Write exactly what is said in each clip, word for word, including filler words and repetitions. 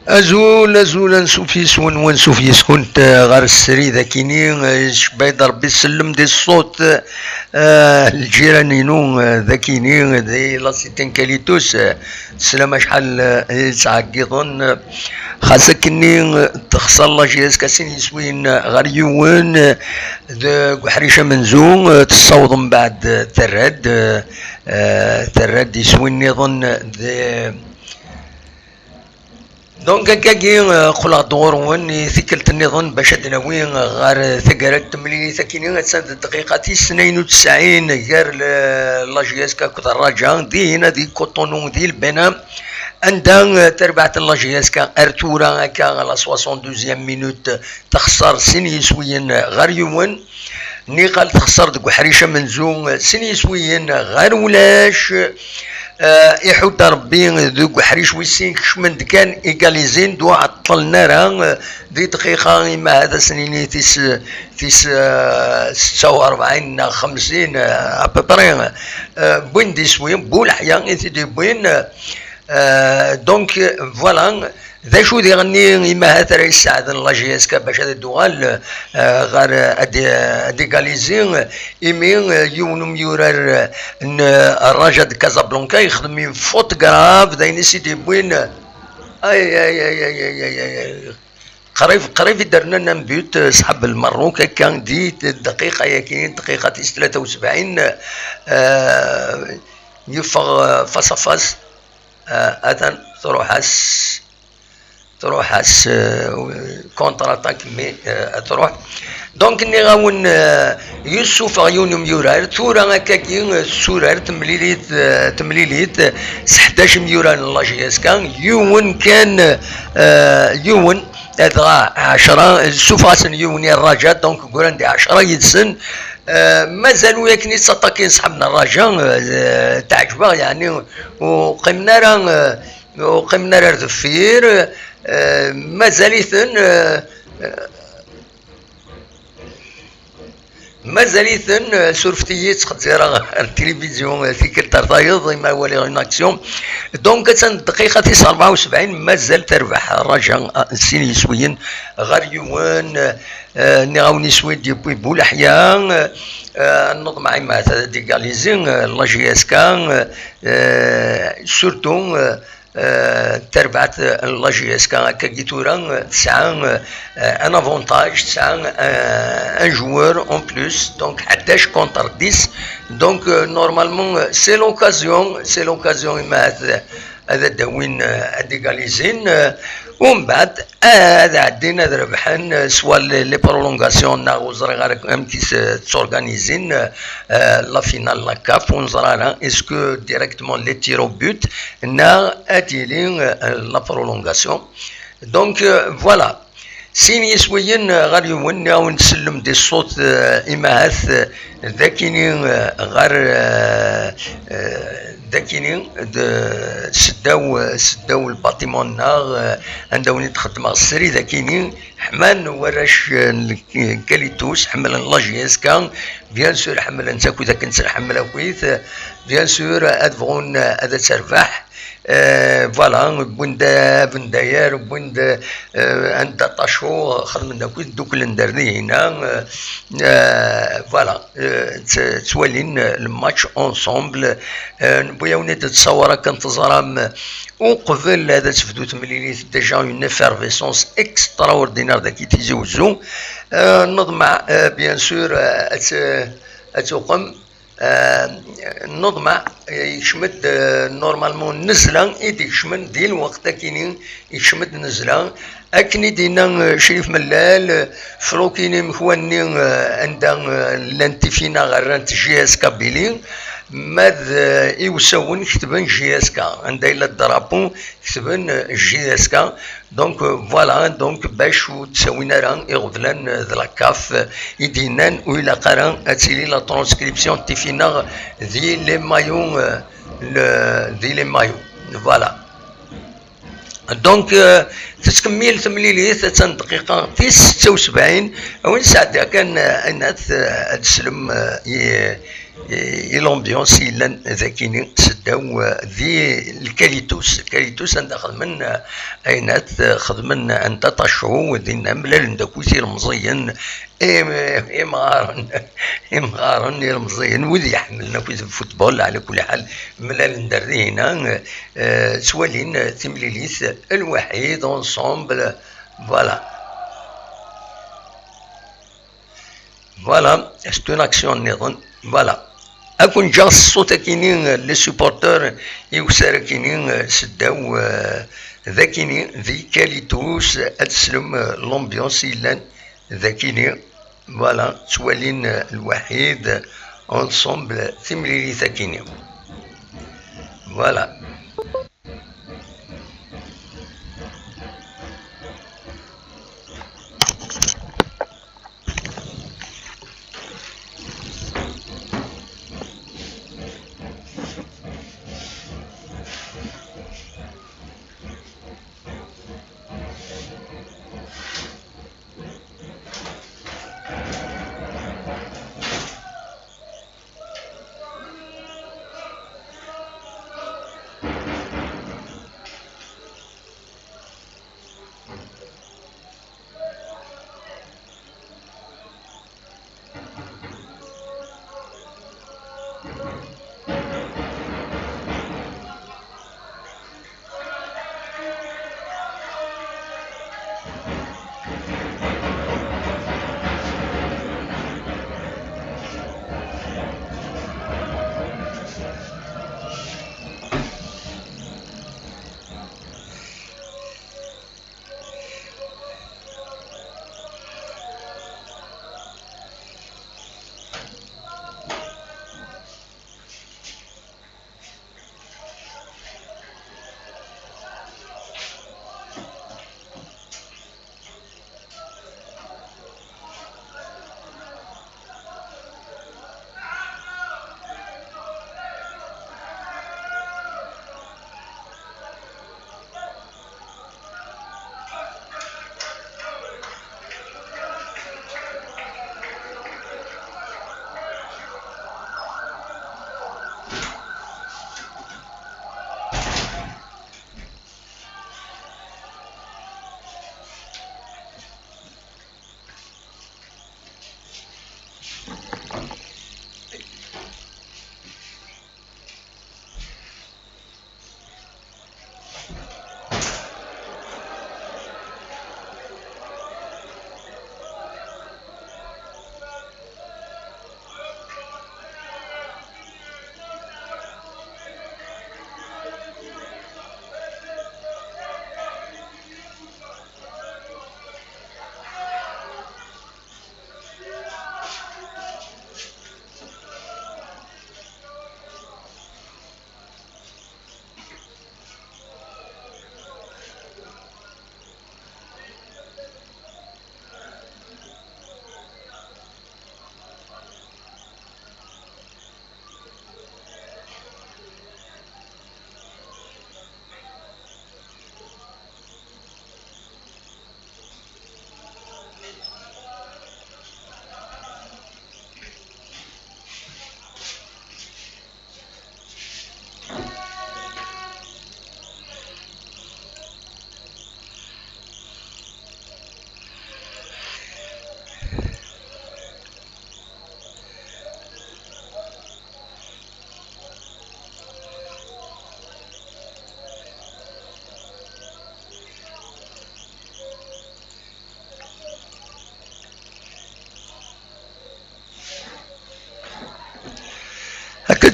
Azul, azul, ansuf yes-wen, wansuf yes-kunt, eh, ɣer srid akini, eh, icebba-d Rebbi ssellem di ṣṣut, eh, lǧiran-inu, eh, d akini, di la cité n Kalitus, eh, teslam acḥal, eh, i ttɛeggiḍen, eh, xas akkenni, eh, texṣer la J S K sin yiswiyen, eh, ɣer yiwen, eh, deg uḥric amenzu, eh, tessaweḍ mbeɛd, eh, terra-d, eh, eh, terra-d iswi nniḍen, eh, di, Donc, akkagi, eh, qqleɣ-d ɣur-wen i tikkelt nniḍen bac ad d-nawi, eh, ɣer, eh, taggara n temlilit akini, attan d dqiqa tis tnayen u tesɛin gar le-, la J S K akked Raja, dihin di Cotonou, di Lbena, anda, eh, tarbaɛt n la J S K ar tura akka, la soixante-douzième minute, texṣer sin yiswiyen ɣer yiwen. Niqal texṣer deg uḥric amenzu, sin yiswiyen ɣer ulac. Eh, iḥudd Rebbi deg uḥric wis sin, kecmen-d kan, égalisin-d, ur ɛeṭṭlen ara, eh, di dqiqa, ima ad asen-nini tis, tis, eh, setta u rebɛin neɣ xemsin, eh, à peu près, eh, wwin-d iswi, bu leḥya i t-id-yewwin, eh, donc, voilà. D acu diɣenni, imahat ara yesseɛden la J S K bac ad d-tuɣal, eh, ɣer, eh, ad, ad égaliser, imi, eh, yiwen umyurar, eh, n, eh, Raja de Casablanca yexdem une faute grave, d ayen i s-id-yewwin, ay, ay, ay, ay, ay, ay, ay, ay. Qrib, qrib i d-rnan un but, eh, ṣṣḥab Lmerruk, akka di dqiqa-yagi, dqiqa tis tlata u sebɛin, eh, yeffeɣ, eh, face à face, eh, atan truḥ-as. Truḥ-as, eh, contre-attaque, mais, eh, ad truḥ. Donc, nniɣ-awen, eh, yessufeɣ yiwen umyurar. Tura akkagi, eh, tessurar temlilit, eh, temlilit, eh, s ḥdac imyurar n la J S K. Yiwen kan, eh, yiwen, dɣa ɛecra, ssufeɣ-asen yiwen i Raja, donc, gguran di ɛecra yid-sen. Eh, mazal wi akken i ttaṭakin ṣḥab n Raja, eh, teɛǧeb-aɣ, yeɛni, ur qqimen ara, eh, ur qqimen ara ar deffir, eh, mazal-iten, eh, eh, mazal-iten, eh, surfet-iyi, ttxezzireɣ ar tilivizyu, eh, tikkelt ar tayeḍ, imi waliɣ une action. Donc, attan dqiqa tis rebɛa u sebɛin, mazal terbeḥ Raja, ah, sin yiswiyen ɣer yiwen, eh, nniɣ-awen iswi-d yewwi bu leḥya, eh, nneḍmeɛ imahat ad égaliser, eh, la J S K, eh, surtout, eh, eh, tarbaɛt n la J S K akkagi tura, eh, tesɛa, eh, un avantage, tesɛa, eh, un joueur en plus, donc ḥdac contre dix. Donc, eh, normalement, eh, c'est l'occasion, c'est l'occasion, imahat, eh, ad d-awin, eh, ad égaliser, eh, umbeɛd ad ɛeddin ad rebḥen, eh, soit les, les prolongations neɣ ur ẓriɣ ara amek i s-, tturganisin, eh, la finale, la CAF, ur neẓri ara, est-ce que directement les tirs au but neɣ ad tili, eh, la prolongation. Donc, euh, voilà. Sin yiswiyen, euh, ɣer yiwen, nniɣ-awen tsellem di ṣṣut, euh, imahat, euh, d akini, euh, ɣer, euh, euh, d akini, d seddaw, seddaw lbatiman-nneɣ, euh, anda win i d-xeddmeɣ srid akini, ḥman warrac, euh, n Kalitus, ḥemmlen la J S K, bien sûr, ḥemmlen-tt akkit akken tt-nḥemmel akkit, bien sûr, ad bɣun, euh, ad terbeḥ. Euh, voilà, wwin-d abendayer, wwin-d, euh, anda ṭacu, xedmen-d akkit, dduklen-d ar dihina, euh, euh, voilà, euh, tt-, ttwalin, euh, le match ensemble. Euh, newwi-awen-id ttṣawar akken teẓram, euh, uqbel ad tebdu temlilit, déjà une effervescence extraordinaire daki Tizi Uzzu. Euh, neḍmeɛ, euh, bien sûr, euh, ad t-, ad tuqem. Euh, neḍmeɛ, euh, yekcem-d, euh, normalement nnezla i d-ikecmen di lweqt akini, yekcem-d nnezla. Akken i d-yenna, euh, Crif Mellal, euh, frukini mekwanni, euh, anda, euh, llant tifinaɣ rrant J S Kabylie, ma d, euh, iwsawen ketben J S K, anda yella drapeau ketben, euh, J S K. Donc, euh, voilà, donc bac ur d-ttawin ara iɣeblan, euh, d la CAF, euh, i d-yennan ur ilaq ara ad tili la transcription n tifinaɣ di les maillots, euh, le, di les maillots. Voilà. Donc, euh, tettkemmil temlilit, attan dqiqa tis setta u sebɛin. A win sɛeddiɣ kan, euh, aynat, euh, ad teslem, euh, i, i, i l'ambiance yellan dakini seddaw, euh, di lkalitus. Lkalitus anda xedmen, euh, aynat, euh, xedmen anda ṭacu, dinna mlalen d akit ilemẓiyen, im-, imɣaren, imɣaren ilemẓiyen, wid iḥemmlen akit football, ɛla kulli ḥal, mlalen-d ar dihina, euh, ttwalin, euh, timlilit, lwaḥid, ensemble, voilà. Voilà, c'est une action niḍen. Voilà. Ad ken-ǧǧeɣ s ṣṣut akini, euh, les supporters i usar akini, euh, seddaw, euh, dakini, di Kalitus, ad teslem, euh, l'ambiance yellan dakini. Voilà, ttwalin, euh, lwaḥid, ensemble, timlilit akini. Voilà.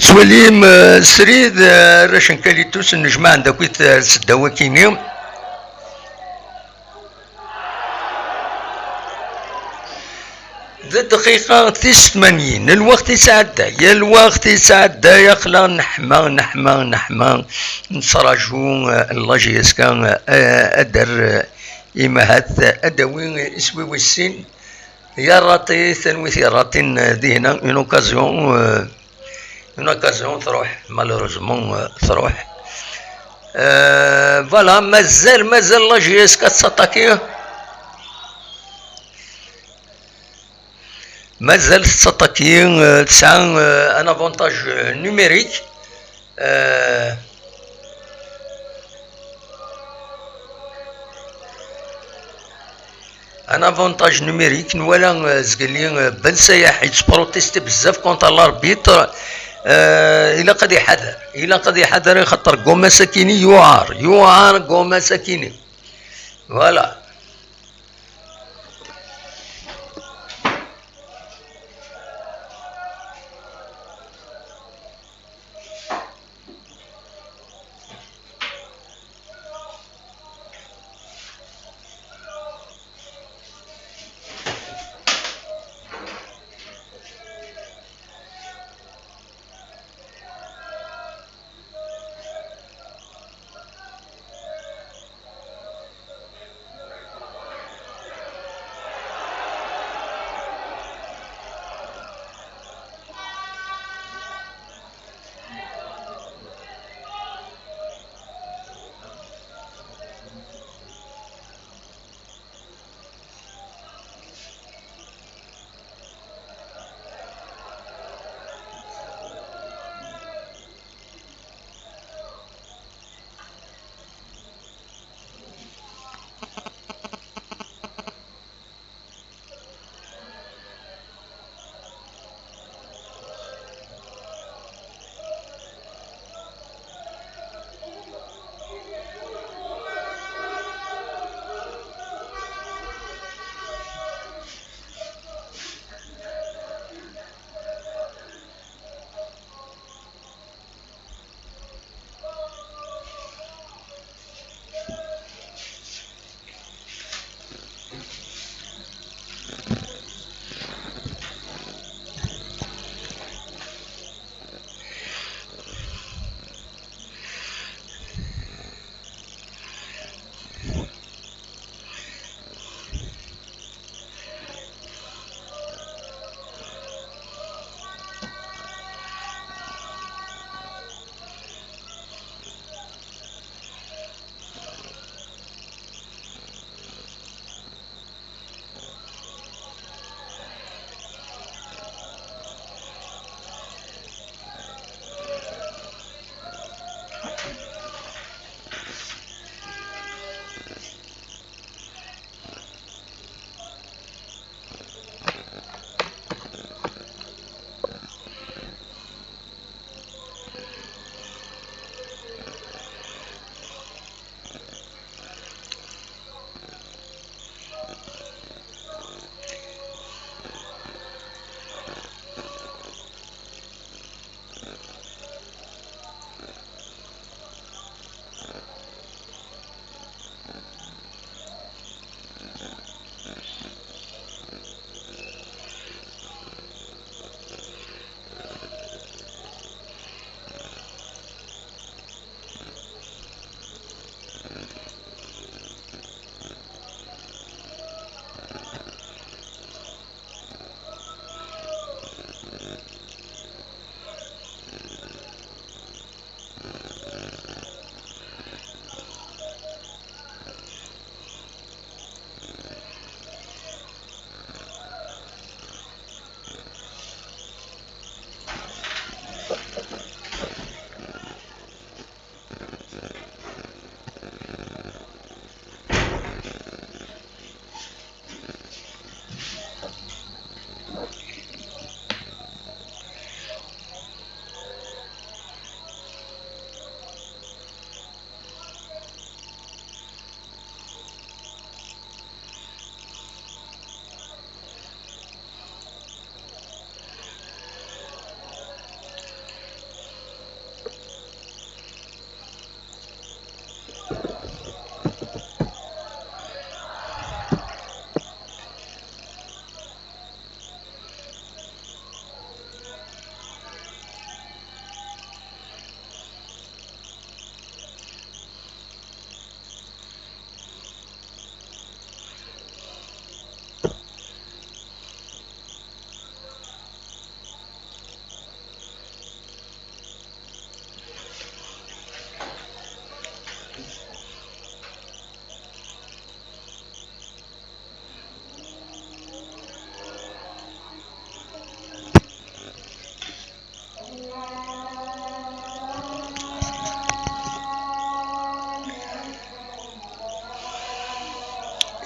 Tettwalim, eh, srid, eh, arrac n Kalitus nnejmaɛen-d akkit, eh, seddaw akini. D dqiqa tis tmanyin, lweqt isɛedday, lweqt isɛedday, aql-aɣ neḥma, neḥma, neḥma, nettraǧu, eh, la J S K, eh, ad d-terr, eh, imahat, eh, ad d-tawi iswi wis sin. Yerraṭi, tanwit yerraṭin, eh, dihna, une occasion, eh, une occasion truḥ, malheureusement, eh, truḥ. Eh, voilà, mazal, mazal la J S K tettaṭaki. Mazal tettaṭaki, eh, tesɛa, eh, un avantage, eh, numérique. Eh, un avantage numérique, nwala, eh, zgelli, eh, Ben Sayaḥ yettprotesti bezzaf contre l'arbitre. Eh, ilaq ad iḥader, ilaq ad iḥader, axaṭer Goma Sakini yuɛer, yuɛer Goma Sakini. Voilà.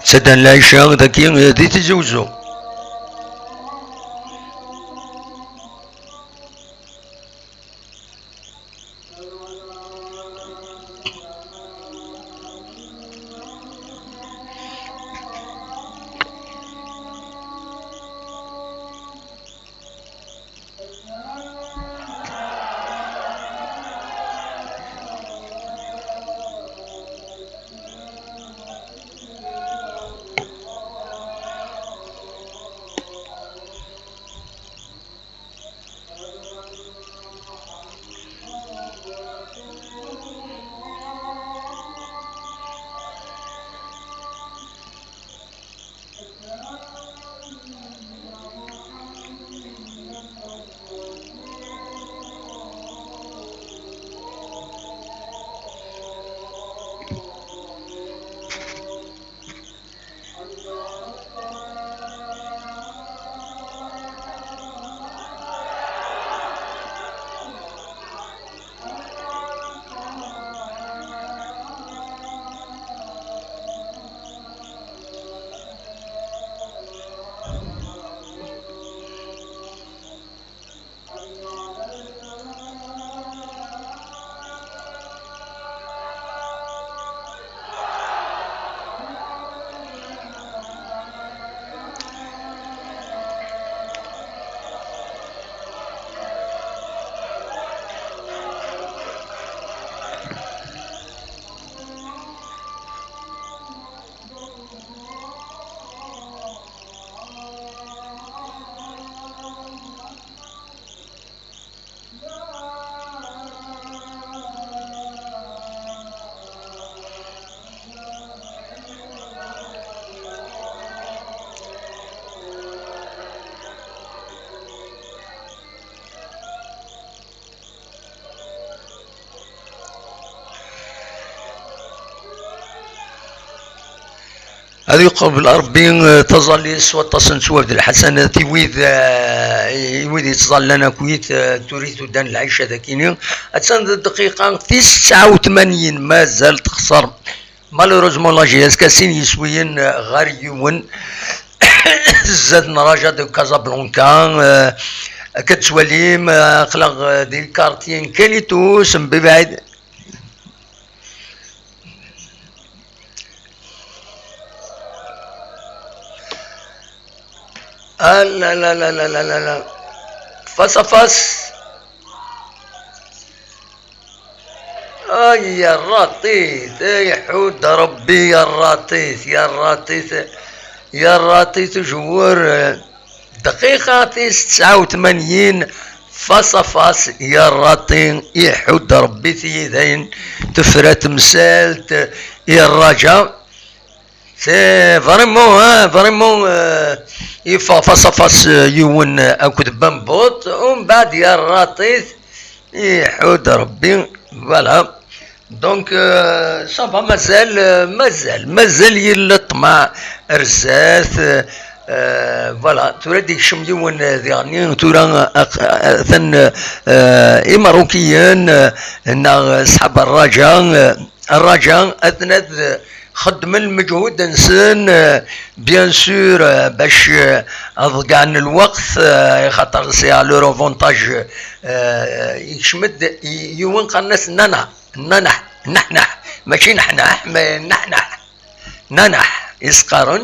Ttaddun lɛica dagi di Tizi Uzzu. Ad yeqbel Ṛebbi, eh, taẓallit s waṭas n ttwab d lḥasanat i wid, eh, i wid yettẓallan akkit, eh, tura i tudan lɛica dagini. Attan d dqiqa tis tesɛa u tmanyin, mazal texṣer. Malheureusement, la J S K sin yiswiyen, eh, ɣer yiwen. Zdat n Raja de Casablanca, eh, akka tettwalim, eh, aql-aɣ, eh, di lkartye n Kalitus, mebɛid. Ah, la, la, la, la, la, la, la. Face à face. Ay, ya Raṭit, ay, ḥudd Ṛebbi, ya Raṭit, ya Raṭit, ya Raṭit, ujewwer. Dqiqa tis tesɛa u tmanyin, face à face, ya Raṭi, iḥudd Ṛebbi tiyita-in, tefra temsalt i Raja. C'est vraiment, hein, vraiment, euh, yeffeɣ face à face, euh, yiwen, euh, akked Bambuṭ, umbeɛd ya Raṭi, iḥudd Ṛebbi, voilà. Donc, euh, ça va, mazal, euh, mazal, mazal yella ṭṭmeɛ ar zdat, euh, euh, voilà, tura d-ikcem yiwen, euh, diɣenni, tura, euh, aq-, euh, atan, euh, Imeṛṛukiyen, euh, neɣ, euh, ṣṣḥab Ṛṛaǧa, euh, Ṛṛaǧa, aten ad, euh, xeddmen lmeǧhud-nsen, euh, bien sûr, euh, bac, euh, ad ḍeggɛen lweqt, euh, xaṭer c'est à leur avantage, euh, ikcem-d y-, yiwen qqaren-as Nana. Nanaḥ, naḥnaḥ, mačči naḥnaḥ, mais naḥnaḥ. Nanaḥ, i s-qqaren.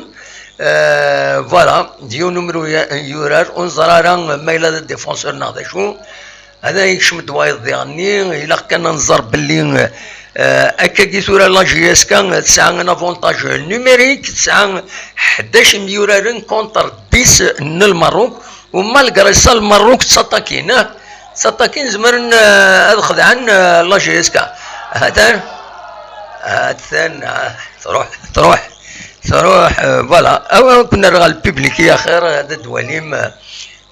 Euh, voilà, d yiwen umru ya-, yurar, ur neẓri ara ma yella d défenseur neɣ d acu. Hada yekcem-d wayeḍ diɣenni, ilaq kan ad nẓer belli, euh, akkagi tura la J S K tesɛa un avantage numérique, tesɛa ḥdac imyuraren contre dix n Lmerruk, u malgré ça Lmerruk ttaṭakin, ah, ttaṭakin, zemren, euh, ad xedɛen, euh, la J S K. Hatan, hatan, ah, truḥ, truḥ, truḥ, euh, voilà. Awa, kun nerra le public, ya xir, ad d-walim, euh,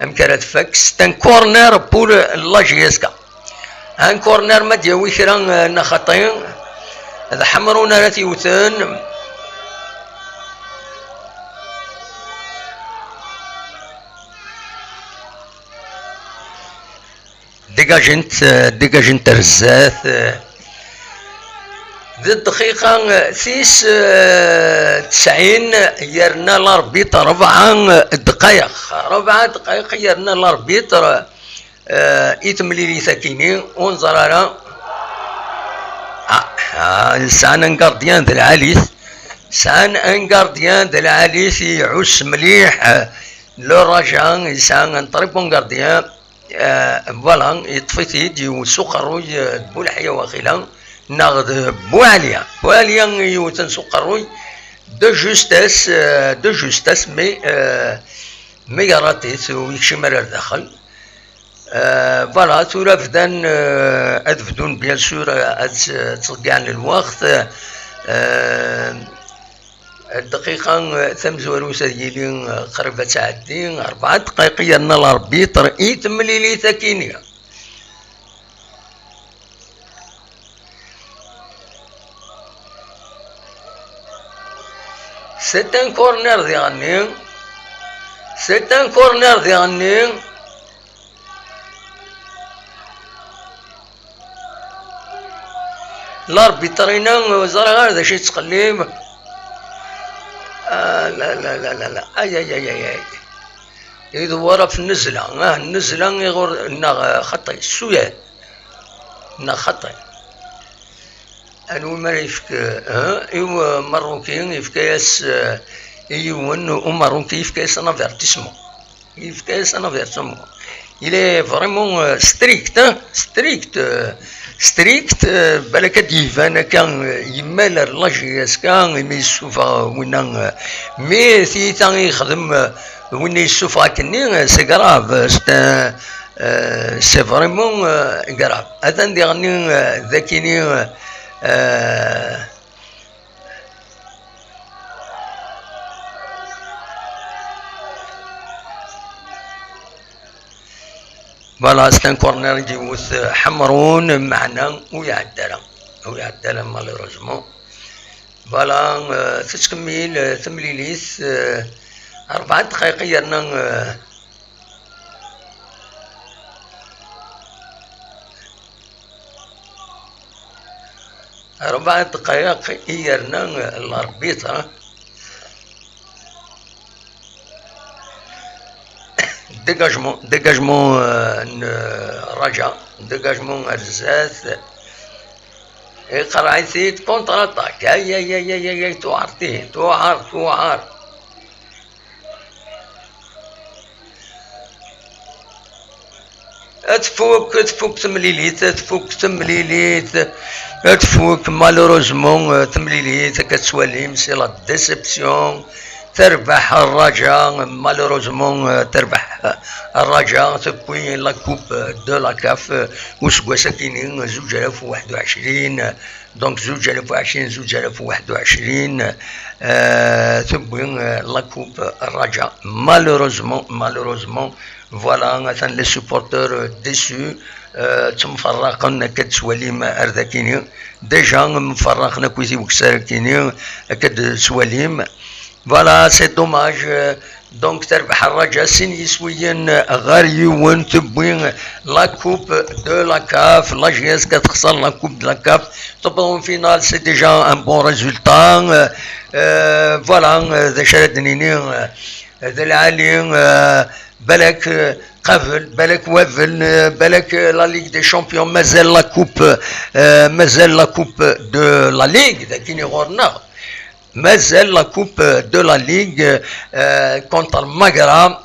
amek ara tfak. C'est un corner pour, euh, la J S K. Un corner ma d-yawi kra, euh, n xaṭi. D Ḥemrun ara t-yewten. Dégagent, dégagent ar zdat. D dqiqa tis, eh, tesɛin, yerna l'arbitre rebɛa dqayeq. Rebɛa dqayeq yerna l'arbitre, eh, i temlilit akini, ur neẓri ara. Ah, ah, sɛan un gardien d lɛali-t. Sɛan un gardien d lɛali-t, iɛuss mliḥ, eh, le Raja, yesɛa un très bon gardien. Euh, voilà, yeṭṭef-it-id, yewwet s uqerruy, euh, d Buleḥya waqila, neɣ d Buɛliya. Buɛliya yewwten s uqerruy de justesse, euh, de justesse, mais, euh, mais yerra-t-id, ur yekcim ara ar daxel. Euh, voilà, tura bdan, euh, ad bdun, bien sûr, euh, ad s-, ttḍeyyiɛen lweqt. Euh, Dqiqa tamezwarut ad yili qrib ad tɛeddi, rebɛa dqayeq yerna l'arbitre i temlilit akini. C'est un corner diɣenni. C'est un corner diɣenni. L'arbitre-ina ur ẓriɣ ara d acu yettqellib. Ah, la, la, la, la, la. Ay, ay, ay, ay, ay. Idewwer ɣef nnezla. Ah, nnezla iɣur-, neɣ, eh, xaṭi, ssuyad. Neɣ xaṭi. Anwa mi ara yefk, eh, i Umeṛṛuki, yefka-yas, eh, i yiwen Umeṛṛuki, yefka-yas un avertissement. Yefka-yas un avertissement. Il est vraiment, euh, strict, hein, strict, euh, strict, euh, balak ad d-iban akka, euh, yemmal ar la J S K, imi yessufeɣ winna, euh, mi tiyita i yexdem, euh, winna yessufeɣ akkenni, euh, c'est grave, euh, c'est un, euh, c'est vraiment, euh, grave. Atan diɣenni, euh, d akini, euh, euh, Voilà, c'est un corner i d-yewwet, euh, Ḥemrun, meɛna ur iɛedda ara. Ur iɛedda ara, malheureusement. Voilà, euh, tettkemmil, euh, temlilit, euh, rebɛa dqayeq yerna, euh, Rebɛa dqayeq i yerna l'arbitre. Dégagement, dégagement, euh, n Raja, dégagement ar zdat. Iqerreɛ-it-id, contre-attaque. Ay, ay, ay, ay, ay, ay, tuɛer tihin, tuɛer, tuɛer. Ad tfuk, ad tfuk temlilit, ad tfuk temlilit, ad tfuk, malheureusement, euh, temlilit, akka tettwalim, c'est la déception. Terbeḥ Raja, malheureusement, euh, terbeḥ Raja, tewwi la coupe de la CAF, euh, useggas akini, zuǧ alaf u waḥed u ɛecrin, Donc, zuǧ alaf u ɛecrin, zuǧ alaf u waḥed u ɛecrin, euh, tewwi, euh, la coupe Raja. Malheureusement, malheureusement, voilà, atan les supporters, euh, déçus, euh, ttemferraqen, akka d-tettwalim ar dakini. Déjà, mferraqen akkit i ukessar akini, akka d-tettwalim. Voilà, c'est dommage. Donc, terbeḥ Raja sin yiswiyen ɣer yiwen, tewwi la coupe de la CAF, la J S K texser la coupe de la CAF, tewweḍ en finale, c'est déjà un bon résultat. Euh, voilà, euh, d acu ara d-nini, euh, d lɛali, euh, balak, euh, qabel, balak wabel, euh, balak, euh, la Ligue des Champions, mazal la coupe, euh, mazal la coupe de la Ligue, d akken i ɣur-neɣ. Mazal la coupe de la Ligue, euh, contre Magra.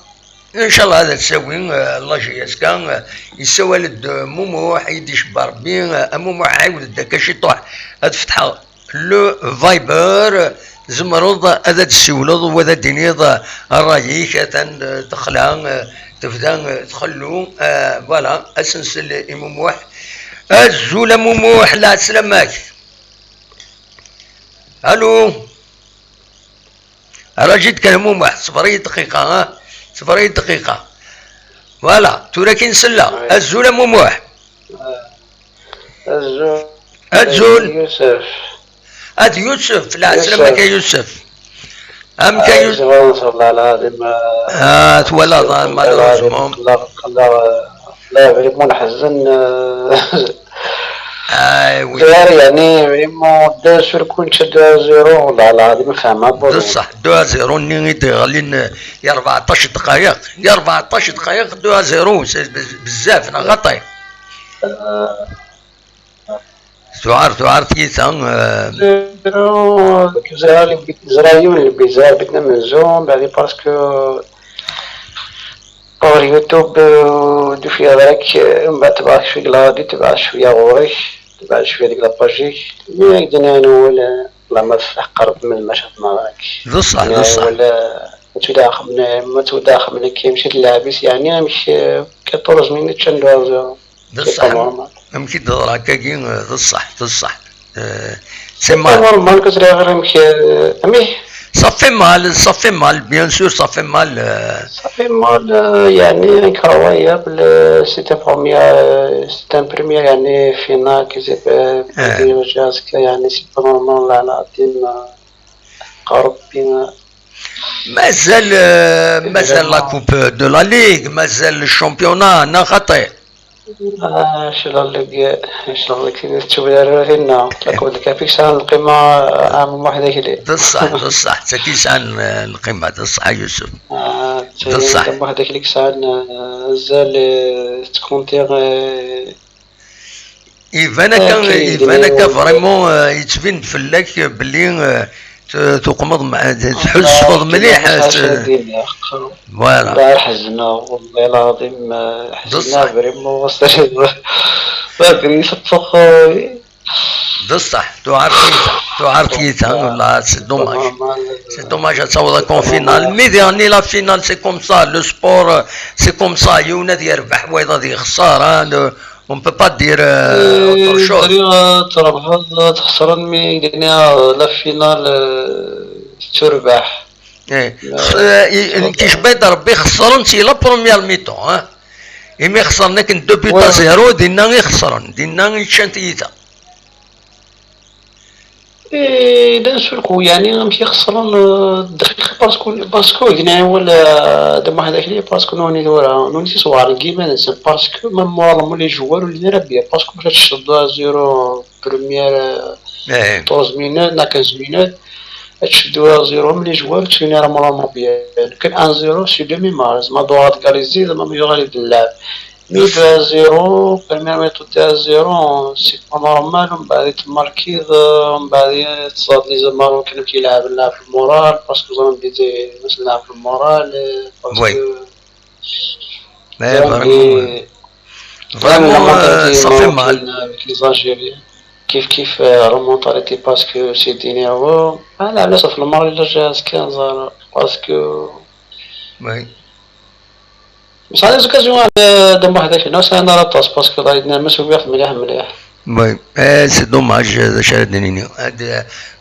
Inchallah ad tsawi, euh, la J S K, euh, yessawal-d Mumuḥ, i d-icebba Rebbi, euh, a Mumuḥ, ɛiwed-d akka ciṭuḥ, ad fetḥeɣ le Viber, tzemreḍ ad d-ssiwleḍ u ad d-tiniḍ, euh, ṛṛay-ik, atan, euh, texla, euh, tebda, euh, txellu, euh, voilà, ad s-nsel i Mumuḥ. Azul a Mumuḥ, lɛeslama-k. Allô. Raji-d kan Mumuḥ, ṣber-iyi dqiqa, ha? Ṣber-iyi dqiqa. Voilà, tura ki nsella. Oui. Azul a Mumuḥ. Azul. Azul. Yusef. Ad Yusef, lɛeslama-k a Yusef. Amek a Yusef? Ziɣur, neṣṣer, la, la, la, ah, twalaḍ, ah, malheureusement. La, la, la, vraiment nḥezzen. Ah, oui. Ziɣur, yeɛni, vraiment, deux sur كون deux à zéro, la, la, la, ma fehmeɣ. D ṣṣeḥ, deux à zéro nni i d-iɣlin, eh, i rbeɛṭac ddqayeq. I rbeɛṭac ddqayeq, deux à zéro, c'est bez-, bezzaf, neɣ xaṭi? Tuɛer, tuɛer tyita. Ẓriɣ yiwen n lbizar, bidna amenzu, mbeɛd parce que ɣer YouTube, euh, d-ufiɣ ɣer-k, euh, mbeɛd tebɛeɣ cwiya deg la radio, tebɛeɣ cwiya ɣur-k, tebɛeɣ cwiya deg la page-ik, mi ak-d-nniɣ wala, la ma tqerreb melmi ma cafeɣ ɣer-k. D ṣṣeḥ, d ṣṣeḥ. Wala, ma tewdaxem, ma tewdaxem nekk, mačči d lɛib-is, yeɛni amek, euh, quatorze minutes, anda d ṣṣeḥ. Amek i d-teḍra akkagi? D ṣṣeḥ, d ṣṣeḥ. Eh, c'est mal. Normal que tu regardes amek, eh, amek? Ça fait mal, ça fait mal, bien sûr, ça fait mal. Eh. Ça fait mal, eh, yeɛni, incroyable, eh, c'est un premier, eh, c'est un premier, yeɛni, final que j'ai fait, eh, yeɛni, c'est pas normal, la, la, dim, eh, Rebbi, eh. Mazal, eh, mazal la coupe de la ligue, mazal le championnat, neɣ xaṭi? Ah, cela le, cela le, c'est une super erreur, non. La Coupe de Capri, ça, le climat, ah, moi, avec les. D ṣṣeḥ, d ṣṣeḥ. C'est qui ça, le climat, d ṣṣeḥ, Yusuf. Ah, c'est moi, avec les, ça, euh, c'est le, c'est compter, euh, Iban akka, iban akka vraiment, euh, yettbin-d fell-ak belli, euh, tu-, tuqmeḍ ma-, tḥusseḍ mliḥ. Voilà. Ḥezneɣ, والله العظيم, euh, ḥezneɣ vraiment. D ṣṣeḥ, tuɛer tyita, tuɛer tyita, والله, c'est dommage. C'est dommage ad taweḍ akk en finale. Mais diɣen la finale, c'est comme ça, le sport, euh, c'est comme ça, yiwen ad yerbeḥ, wayeḍ ad yexṣer, hein, le, on peut pas dire, euh, autre chose. Riɣ, euh, trebḥeḍ, euh, txesreḍ, mi, euh, la finale, euh, tetturbaḥ. Eh, eh, nekk icba-d Rebbi xesren si la première mi-temps, hein. Imi xesren akken deux buts à zéro, dinna i xesren, dinna i ččan tyita. Et d'un seul coup, yeɛni, amek i xesren, euh, dqiqa, parce que, parce que, gin awal, euh, d amuḥ d akli, parce que nuni tura, nuni si sewɛer deg yiman-nsen, parce que même moralement les joueurs ur llin ara bien, parce que bac ad tecceḍ deux à zéro première, euh, quatorze minutes, neɣ quinze minutes, ad tecceḍ deux à zéro, même les joueurs ur llin ara moralement bien. Kan un zéro, c'est demi-match, ma droit égalisé, ma yuɣal-d llɛeb. Mi deux à zéro, première mi-temps deux à zéro, c'est pas normal, mbeɛd i tmarkiḍ, mbeɛd i teẓẓaḍ les Marocains amek i lɛaben, lɛab f lmoral, parce que ẓran belli ma s nlɛab f lmoral, parce que, mais vraiment, vraiment, ça fait mal avec les Algériens. Kif kif, euh, la mentalité, parce que c'est des nerveux. Ah, la, la, ça fait le moral, là, j'ai quinze ans, parce que Nesɛa les occasions ad, ad nmuḥ d akna, sɛan ara aṭas, parce que ḍayedna ma subiɣ mliḥ mliḥ. Oui, eh, c'est dommage, d acu ara d-nini. Ad,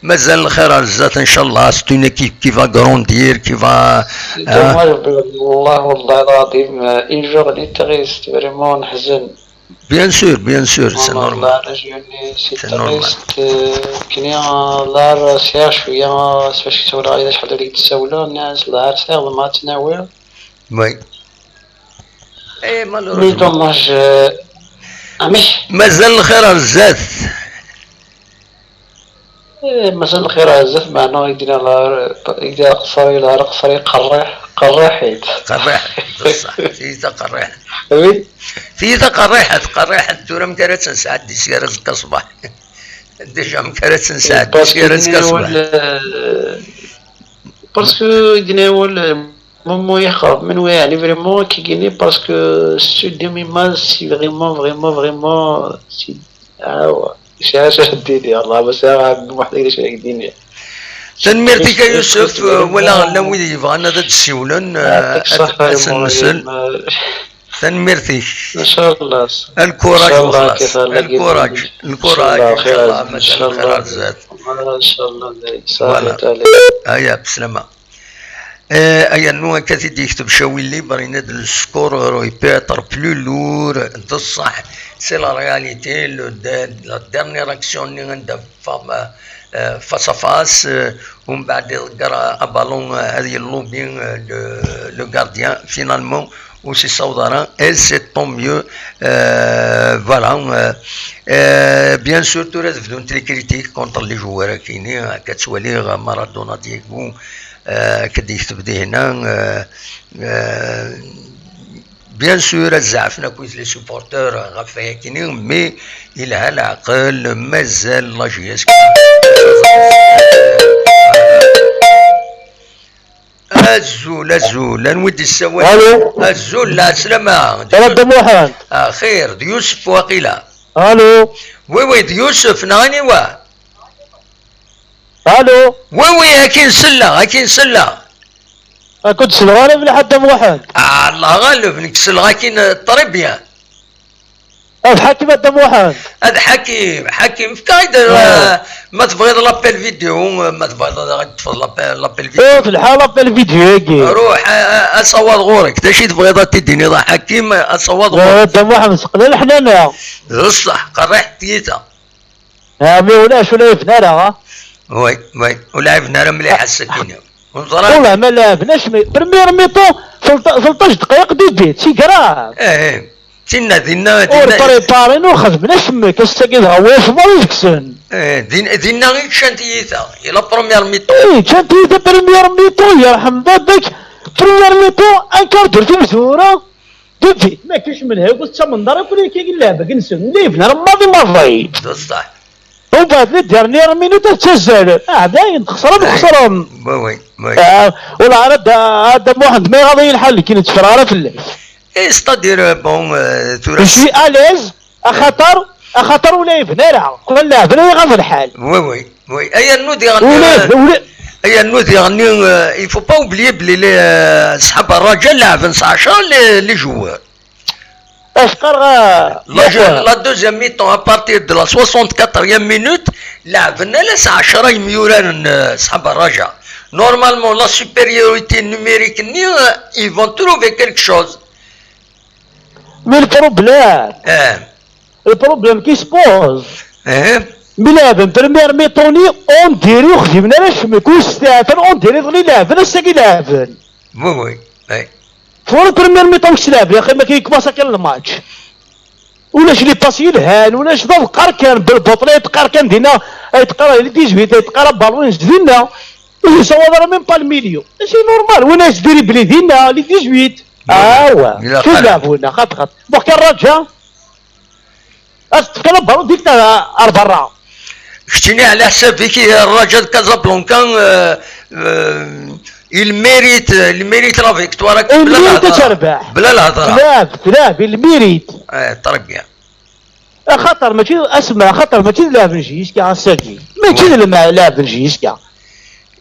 mazal lxir ar zdat, inchallah, c'est une équipe qui va grandir, qui va. C'est dommage, والله, والله العظيم, euh, une journée triste, vraiment, neḥzen. Bien sûr, bien sûr, c'est normal. C'est normal. Kni, la, sɛiɣ cwiya, s wacu ttawleɣ, ila acḥal ur yi-d-ssawleɣ, nniɣ-as, la, sɛiɣ ḍemɛeɣ ad tt-nawiɣ. Oui. Eh, malheureusement. Mais dommage, euh, amek? Mazal lxir ar zdat. Eh, mazal lxir ar zdat, meɛna i d-nniɣ, la, i d-nniɣ, qṣer, la, qṣer, qerriḥ, qerriḥit. Qerriḥit, d ṣṣeḥ, tiyita qerriḥet. Oui. Tiyita qerriḥet, qerriḥet, tura amek ara tt-nesɛeddi seg ara azekka ṣṣbeḥ? Déjà amek ara tt-nesɛeddi seg ara azekka ṣṣbeḥ? Parce que i d-nniɣ, Momo yexreb, menwa yeɛni vraiment kigini, parce que c'est demi-match, c'est vraiment, vraiment, vraiment, c'est, ah ouais, c'est un jeu de délire, Allah, mais c'est un واحد يقدر يشارك الدنيا. Tanemmirt-ik a Yusef, wala llan wid yebɣan ad d-ssiwlen, ad sen-nsel. Tanemmirt-ik. Inchallah. Lkuraj wexlaṣ. Lkuraj, lkuraj, inchallah, mazal lxir ar zdat. Voilà. Aya, bslama. Eh, ayannu akka t-id-yekteb Cawil Libre, yenna-d le score aurait pu être plus lourd. D ṣṣeḥ, c'est la réalité. Le de- la dernière action-nni anda fa- euh, face à face, euh, umbeɛd iḍegger abalun, euh, ad yellubi, euh, le, le gardien, finalement ur s-yessaweḍ ara, et c'est tant mieux. Euh, voilà. Euh, euh, bien sûr, tura ad bdunt les critiques contre les joueurs akini, akka ttwaliɣ Maradona, Diego, euh, akka d-yekteb dihna, euh, euh, bien sûr, ad zeɛfen akkit les supporters ɣef wayakini, mais yelha leɛqel, mazal la J S K. Azul, azul, anwa i d-yessawalen? Allô? Azul, lɛeslama. Salam Dda Muḥend. Axir, d Yusef waqila. Allô? Oui, oui, d Yusef, neɣ aniwa? Allô? Oui, oui, akin selleɣ, akin selleɣ. Ad ken-d-selleɣ ara mliḥ a Dda Muḥend. Ah, Allah ɣaleb, nekk selleɣ akin, euh, très bien. Ad Ḥakim a Dda Muḥend. Ad Ḥakim, Ḥakim, efk-aɣ-d, euh, ma tebɣiḍ l'appel vidéo, euh, ma tebɣiḍ ad aɣ-d-teṭṭfeḍ l'appel, l'appel vidéo. Eh, telḥa l'appel vidéo-agi. Ruḥ, a, a, asawaḍ ɣur-k. D acu i tebɣiḍ ad t-id-tiniḍ a Ḥakim? Asawaḍ ɣur-k. Eh, a Dda Muḥend, seqla leḥnana. D ṣṣeḥ, qerriḥ tiyita. Ah, mais ulac, ur la ɛiben ara, ha? Oui, oui, ur la ɛiben ara mliḥ ass-agi. Ur neẓra. Wallah, ma la ɛiben acemma. Première mi-temps, tleṭ-, tleṭṭac dqayeq d-iddit, c'est grave. Eh, eh. Tinna, dinna, ur dinna. Préparen, ur xedmen acemma, ass-agi dɣa wayes maḍi deg-sen. Eh, din-, dinna i ččan tiyita, i la première mi-temps. Eh, ččan tiyita première mi-temps, yerḥem baba-k, première mi-temps, un quart d'heure timezwura. Dudit, ma kečč menha ur tettamneḍ ara akk akka i lleɛba-nsen, la yebna maḍi maḍi. D ṣṣeḥ. Umbeɛd, les dernières minutes, ad ttazzalen. Ah, dayen, txesrem, txesrem. Oui, oui, oui. Ah, wala ara da, a Dda Muḥend, ma iɣaḍ-iyi lḥal, nekk ur tteffreɣ ara fell-ak. Eh, c'est-à-dire, euh, bon, euh, tura. Je suis à l'aise, axaṭer, axaṭer ur la yebna ara. Kul leɛben ay iɣaḍ lḥal. Oui, oui. Oui, ayannu diɣen, ula, euh, ula. Ayannu diɣen, euh, il faut pas oublier belli les, euh, ṣṣḥab Raja leɛben s ɛecṛa les, les joueurs. Acqar, euh, la, la deuxième mi-temps, à partir de la soixante-quatrième minute, leɛben ala s ɛecṛa yemyuraren, euh, ṣṣḥab Raja. Normalement, la supériorité numérique-nni, euh, ils vont trouver quelque chose. Mais le problème, eh. Le problème qui se pose. Eh. Mi leɛben première mi-temps-nni, on dirait ur xdimen ara acemma, kul steɛfan, on dirait ḍli leɛben, ass-agi leɛben. Oui, oui, oui. Pour première mi-temps kečč leɛben, yaxi ma kien commencer kan le match. Ulac les passes yelhan, ulac d aḍeqqar kan, belbuṭ la yeḍqar kan dinna, yeḍqar les dix-huit, yeḍqar abalun dinna. Ur yessawaḍ ara même pas le milieu. C'est normal, win a yesdribli dinna, les dix-huit. Awa, ilaq ara. Leɛbuna, xaṭ, xaṭ. Bon, kan Raja, ad tefkeḍ abalun dik ar berra. Keččini, ɛla ḥsab-ik, Raja de Casablanca, euh, euh, il mérite, il mérite la victoire. Il mérite ad terbeḥ. Bla lehḍra. Tlab, tlab, il mérite. Eh, très bien. Axaṭer mačči, asma, axaṭer mačči d lɛeb n J S K ass-agi. Mačči d lma-, lɛeb n J S K.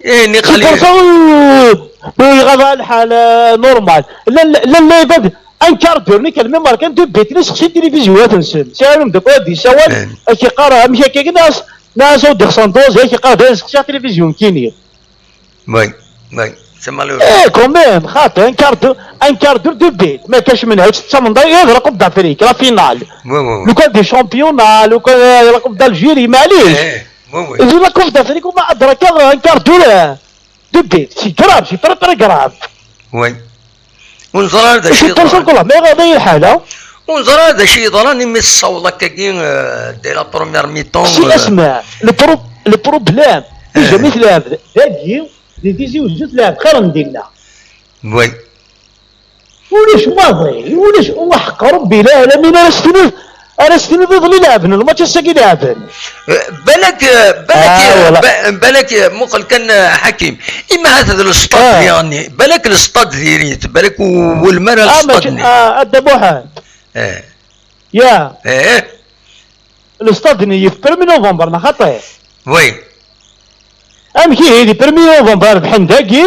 Eh, c'est pour ça, euh, euh, iɣaḍ lḥal, euh, normal. Llan, llan, llan la yebɛed un quart d'heure, nekk almi markan deux buts, la sexsi tilifizyu ad ten-sen. Sɛiɣ ameddakel ad d-yessawal, eh, ad k-iqqar amek akka, nas, nas, ad d-ixṣan doze, ad k-iqqar dayen sexsiɣ tilifizyu nekkini. Oui, oui, c'est malheureux. Eh, quand même, xaṭi, un quart d'heure, un quart d'heure de buts. Ma kac menha, ur tettamneḍ ara, eh, d la Coupe d'Afrique, la finale. Oui, oui, oui. Lukan des championnats, lukan, eh, la Coupe d'Algérie, maɛlic. Eh, oui, oui. Di la Coupe d'Afrique, وما أدراك, un quart d'heure, eh, de buts. C'est grave, c'est très, très grave. Oui. Ur neẓri ara d acu yeḍran. Kul ma iɣaḍ-iyi lḥal, ha? Ur neẓri ara d acu yeḍran imi tessaweḍ akkagi, euh, dès la première mi-temps, si, euh, asma, le pro-, le problème, eh, déjà mi tleɛb dagi, di Tizi Wezzu tleɛb xir n dinna. Oui. Ulac maḍi, ulac, wa ḥeqq Rebbi, la, la, min ara s-tiniḍ, ara s-tiniḍ iḍelli leɛben, lmač ass-agi leɛben. Eh, balak, eh, balak, ah, eh, voilà. Ba-, balak, eh, muqel kan, eh, Ḥakim. Ima ahat d lestad, ah, diɣenni. Balak lestad diri-t, balak u-, welma ara, ah, lestad-nni. Ah, a Dda Muḥend. Eh. Ya. Eh. Lestad-nni yif premier novembre, neɣ xaṭi? Oui. Amek ihi, di premier novembre rebḥen dagi,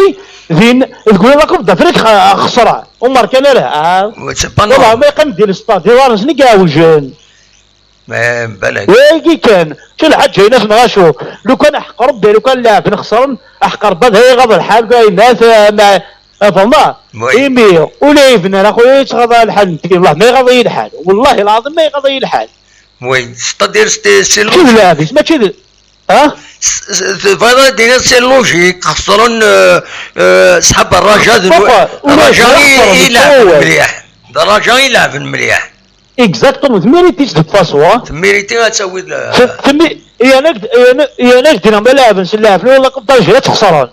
din, deg la Coupe d'Afrique xa-, xesren. Ur merkan ara, ah. Oui, c'est pas normal. Wallah, ma yeqqim di lestad, iḍarren-nsen i iɛewjen. Eh, balak. Wagi kan, mačči lḥaǧa-ines neɣ acu. Lukan aḥeqq Rebbi, lukan leɛben xesren, aḥeqq Rebbi ad iɣaḍ lḥal, dayma, ma, ma, tfehmeḍ? Oui. Imi, ula yebnan, a xuya, yettɣaḍ lḥal n tgin, والله ma iɣaḍ-iyi lḥal. والله العظيم ma iɣaḍ-iyi lḥal. Oui, c'est-à-dire, c'est, c'est mačči d logique. Leɛb-is, mačči d, ha? S-, s-, tebɣiḍ ad d-tiniḍ c'est logique, xesren, euh, euh, ṣṣḥab Raja d, Raja i, i leɛben mliḥ. D Raja i leɛben mliḥ. Exactement, tmirit-is de toute façon, hein. Tmirit ad tawiḍ, euh, t-, tmi-, yan ak-d, yan, yan ak-d-iniɣ ma leɛben s llaɛb, la Coupe d'Algérie ad tt-xesren.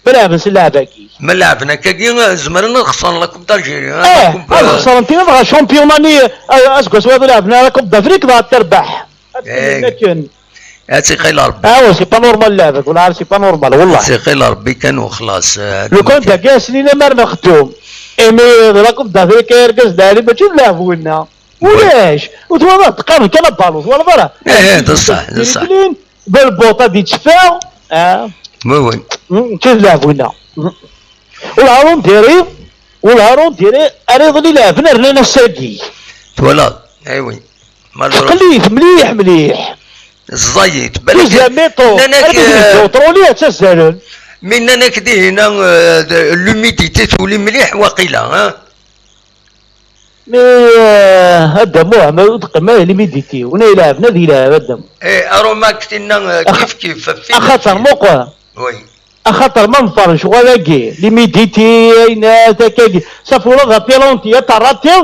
Ma leɛben s llaɛb-agi. Ma leɛben akkagi, zemren ad xesren la Coupe d'Algérie, hein, eh, la Coupe, ad, euh, xesren tini dɣa championnat-nni, eh, aseggas-a ad leɛben la Coupe d'Afrique, dɣa ad terbeḥ. Ad, eh, tt-inin akken. Ad tt-iqil Rebbi. Ah ouais, c'est pas normal leɛb-agi, والله c'est pas normal, والله. Ad tt-iqil Rebbi kan u xlaṣ, eh, lukan dagi ass-nni lemmer nexdum. Imi d la Coupe d'Afrique, argaz lɛali, mačči d leɛb winna. Ulac! Ur twalaḍ, qqaren kan abalu, twalaḍ ara? Eh, eh, d ṣṣeḥ, d ṣṣeḥ. Belbuṭ ad yetteffeɣ, ah. Oui, oui. Mm, mačči d leɛb winna. Mm. Ur ɛawen diri, ur ɛawen diri, ara iḍelli leɛben rnan ass-agi. Twalaḍ? Eh oui. Malheureusement. Teqlit mliḥ, mliḥ. Ẓẓayit. Balak. Deuxième mi-temps, nnan-ak, armi d, eh, Pétrolier ad ttazzalen. Mi nnan-ak dihina, eh, de, l'humidité tuli mliḥ, waqila, hein? Mais, euh, a Dda Muḥ, ma ur teqqim ara l'humidité, win ay ileɛben ad yelɛeb, a Dda Muḥ. Eh, aromak tinna, eh, kif kif, fiffi. Axaṭer muqel. Oui. Axaṭer ma nḍerr lecɣal-agi, l'humidité, ayen, akkagi, safi ula d apénalti, ad terratiḍ,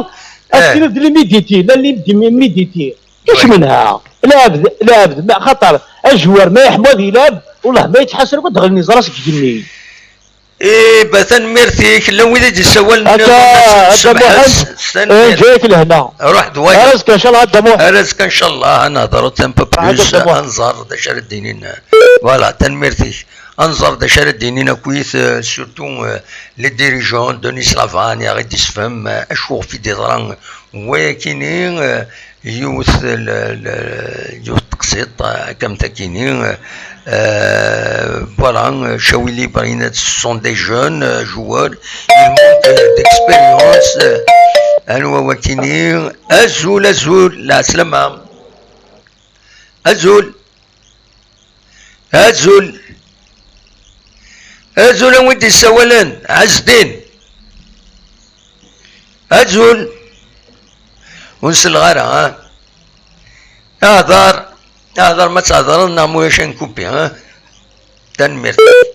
eh, ad tiniḍ d l'humidité, la l'humidité. Kac, oui, menha? Leɛb, leɛb, ma, axaṭer ajwar ma yeḥmu ad yelɛeb, والله ma yettḥasar akk ad d-ɣlen iẓra seg igenni. Eh, ba, tanemmirt-ik. Llan wid i d-yessawalen akka, niḍen, a Dda Muḥend, s-, s-, eh, tanemmirt. Ǧǧa-yak lehna. Ruḥ d wayeḍ. Ar azekka, ncallah, a Dda Muḥend. Ar azekka, ncallah, ad nehder un peu plus, ad nẓer d acu ara d-inin. Voilà, tanemmirt-ik. Ad nẓer d acu ara d-inin akkit, euh, surtout, euh, les dirigeants, Denis Lavane, i ɣ-d-yessefhem, euh, acu ɣef i d-yeḍra wayakini, euh, yiwet l-, l-, yiwet teqsiṭ, euh, akka am takini, euh, euh, voilà, euh, Chawili Brina, ce sont des jeunes, euh, joueurs, ils manquent, euh, d'expérience, euh, anwa wakini? Azul, azul, lɛeslama. Azul. Azul. Azul a wid d-yessawalen, Ɛezdin. Azul. Ur n-selleɣ ara, ha? Ahḍer, ahḍer ma thedreḍ neɣ ma ulac ad nkupi, ha? Tanemmirt-ik.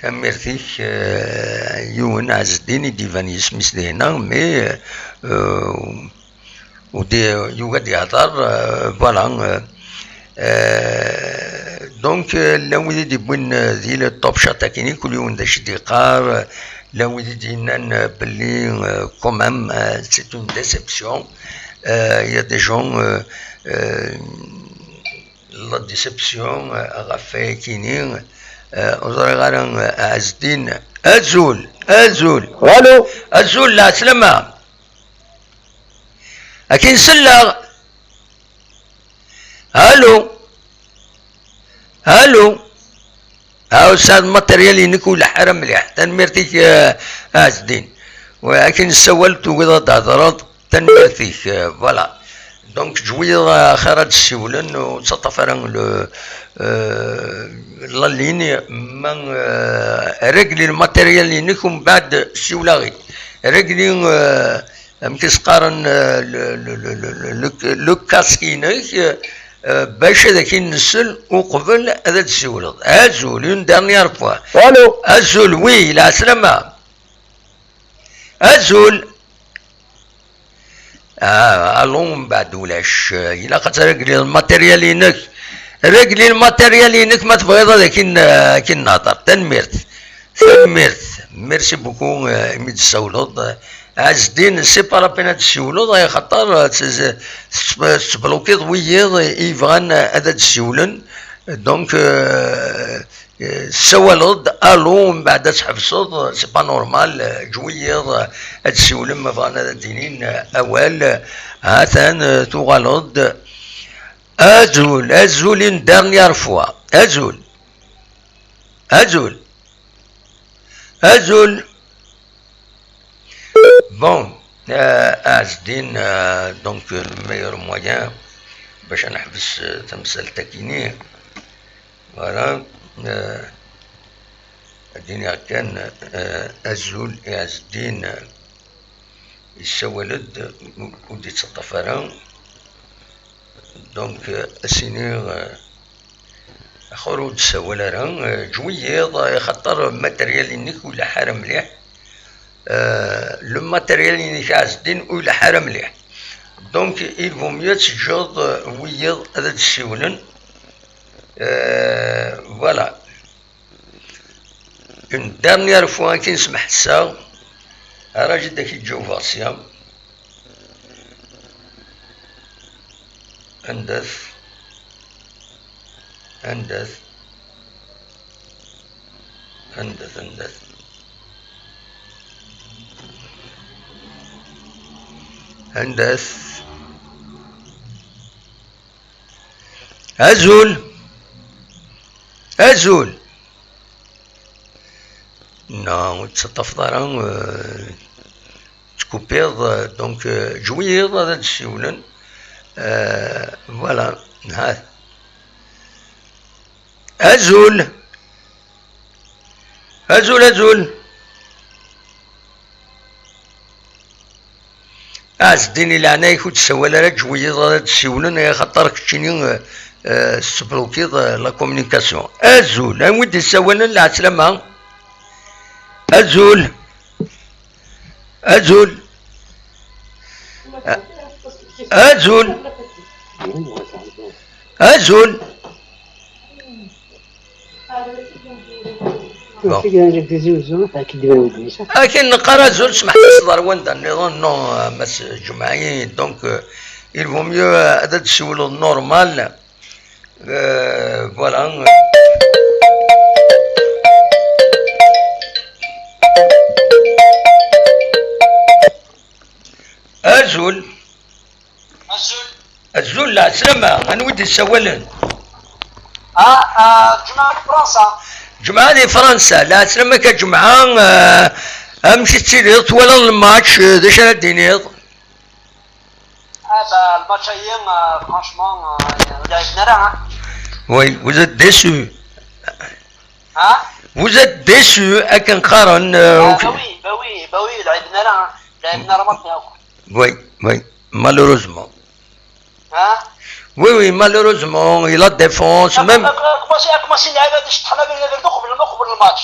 Tanemmirt-ik, eh, yiwen Ɛezdin i d-iban yisem-is dihna, mais, eh, ur d-, yugi ad yehder, euh, voilà, euh, euh, donc, euh, llan wid i d-yewwin, euh, di le top shot akini, kul yiwen d acu i d-yeqqar, euh, llan wid i d-yennan, euh, belli, euh, quand même, euh, c'est une déception. Euh, il y a des gens, euh, euh, la déception, euh, ɣef wayakini, euh, ur ẓriɣ ara, euh, Ɛezdin. Azul, azul. Allô. Azul, lɛeslama. Akin selleɣ. Allô. Allô. Ha, ur tesɛiḍ matériel-inek ur ileḥḥu ara mliḥ. Tanemmirt-ik, eh, a Ɛezdin. Wa, akin nessawal, tugiḍ ad d-thedreḍ. Tanemmirt-ik, eh, voilà. Donc, ǧǧu-yi, eh, axir ad d-ssiwlen, ur ttaṭṭaf ara le, eh, la ligne, ma, eh, régli le matériel-inek, umbeɛd ssiwel-aɣ-id. Régli, eh, amek i s-qqaren, eh, le, le, le, le, le, le, le casque-inek, eh, bac ad ak-in-nsel uqbel ad d-ssiwleḍ. Azul, une dernière fois. Allô. Azul, oui, lɛeslama. Azul. Ah, allô, mbeɛd ulac. Ilaq ad tregliḍ lmatéryal-inek. Regli lmatéryal-inek ma tebɣiḍ ad akin, akin nehder. Tanemmirt. Tanemmirt. Merci beaucoup, euh, imi d-tessawleḍ. Ɛezdin, c'est pas la peine ad d-tessiwleḍ, axaṭer, euh, tt-, tt-, tettblukiḍ wiyiḍ i yebɣan ad d-ssiwlen. Donc, euh, euh, tessawaleḍ-d, allô, mbeɛd ad tḥebseḍ, c'est pas normal, euh, ǧǧu-yi-d, euh, ad d-ssiwlen, ma bɣan ad d-inin, euh, awal, euh, ha-t-an, euh, tuɣaleḍ-d. Azul, azul, une dernière fois. Azul. Azul. Azul. Bon, euh, Azdin, euh, donc, euh, le meilleur moyen, Bac ad neḥbes, eh, tamsalt-agi-nni. Voilà. Eh, ad d-iniɣ kan, eh, azul i Ɛezdin, eh, yessawal-d, ur, ur d-ittaṭṭaf ara. Donc, eh, ad s-iniɣ, eh, axur ur d-ssawal ara, eh, ǧǧ wiyiḍ, eh, axaṭer matériel-inek ur ileḥḥu ara mliḥ. Eh, le matériel-inek a Ɛezdin ur ileḥḥu ara mliḥ. Donc, il vaut mieux ad teǧǧeḍ, eh, wiyiḍ ad d-ssiwlen. Eh, voilà. Une dernière fois, akken semḥessaɣ, ara ǧid ak-iǧǧa uberṣya. Anda-t? Anda-t? Anda-t? Anda-t? Anda-t? Azul! Azul! Non, ur tettaṭṭafeḍ ara, euh, tettkupiḍ, euh, donc, euh, ǧǧ wiyiḍ ad d-ssiwlen. Euh, voilà. Ha. Azul! Azul, azul! Ɛezdin, i leɛnaya-k, ur d-ssawal ara, ǧǧ wiyiḍ ad d-ssiwlen, axaṭer keččini, eh, eh, tesseblukiḍ, eh, la communication. Azul, anwa i d-yessawalen? Lɛeslama. Azul. Azul. A-, azul. Azul. Bon. Akken neqqar azul, smeḥ-as ɣer wanda nniḍen, non, a Mass Ǧemɛi, donc, euh, il vaut mieux, euh, ad d-ssiwleḍ normal. Euh, voilà. Azul. Azul. Azul, lɛeslama, anwa i d-yessawalen? Ah, ah, Ǧemɛa di Fransa. Ǧemɛa di Fransa, lɛeslama-k a Ǧemɛa, ah, amek i tettiliḍ, twalaḍ lmatch, eh, d acu ara d-tiniḍ? Ah, bah, lmatch-ayi, ah, franchement, ah, ur lɛiben ara, ah. Oui, vous êtes déçu. Ah? Vous êtes déçu, akken qqaren, euh, bah, ok. Bah oui, bah oui, bah oui, ur lɛiben ara, ah. Ur lɛiben ara maḍi akk. Oui, oui, malheureusement. Ah? Oui, oui, malheureusement, et la défense, même. Akk-, akk-, akk-, akk-, akk-, akk-, lɛibad iceṭṭḥen abrid, abrid uqbel, uqbel lmatch.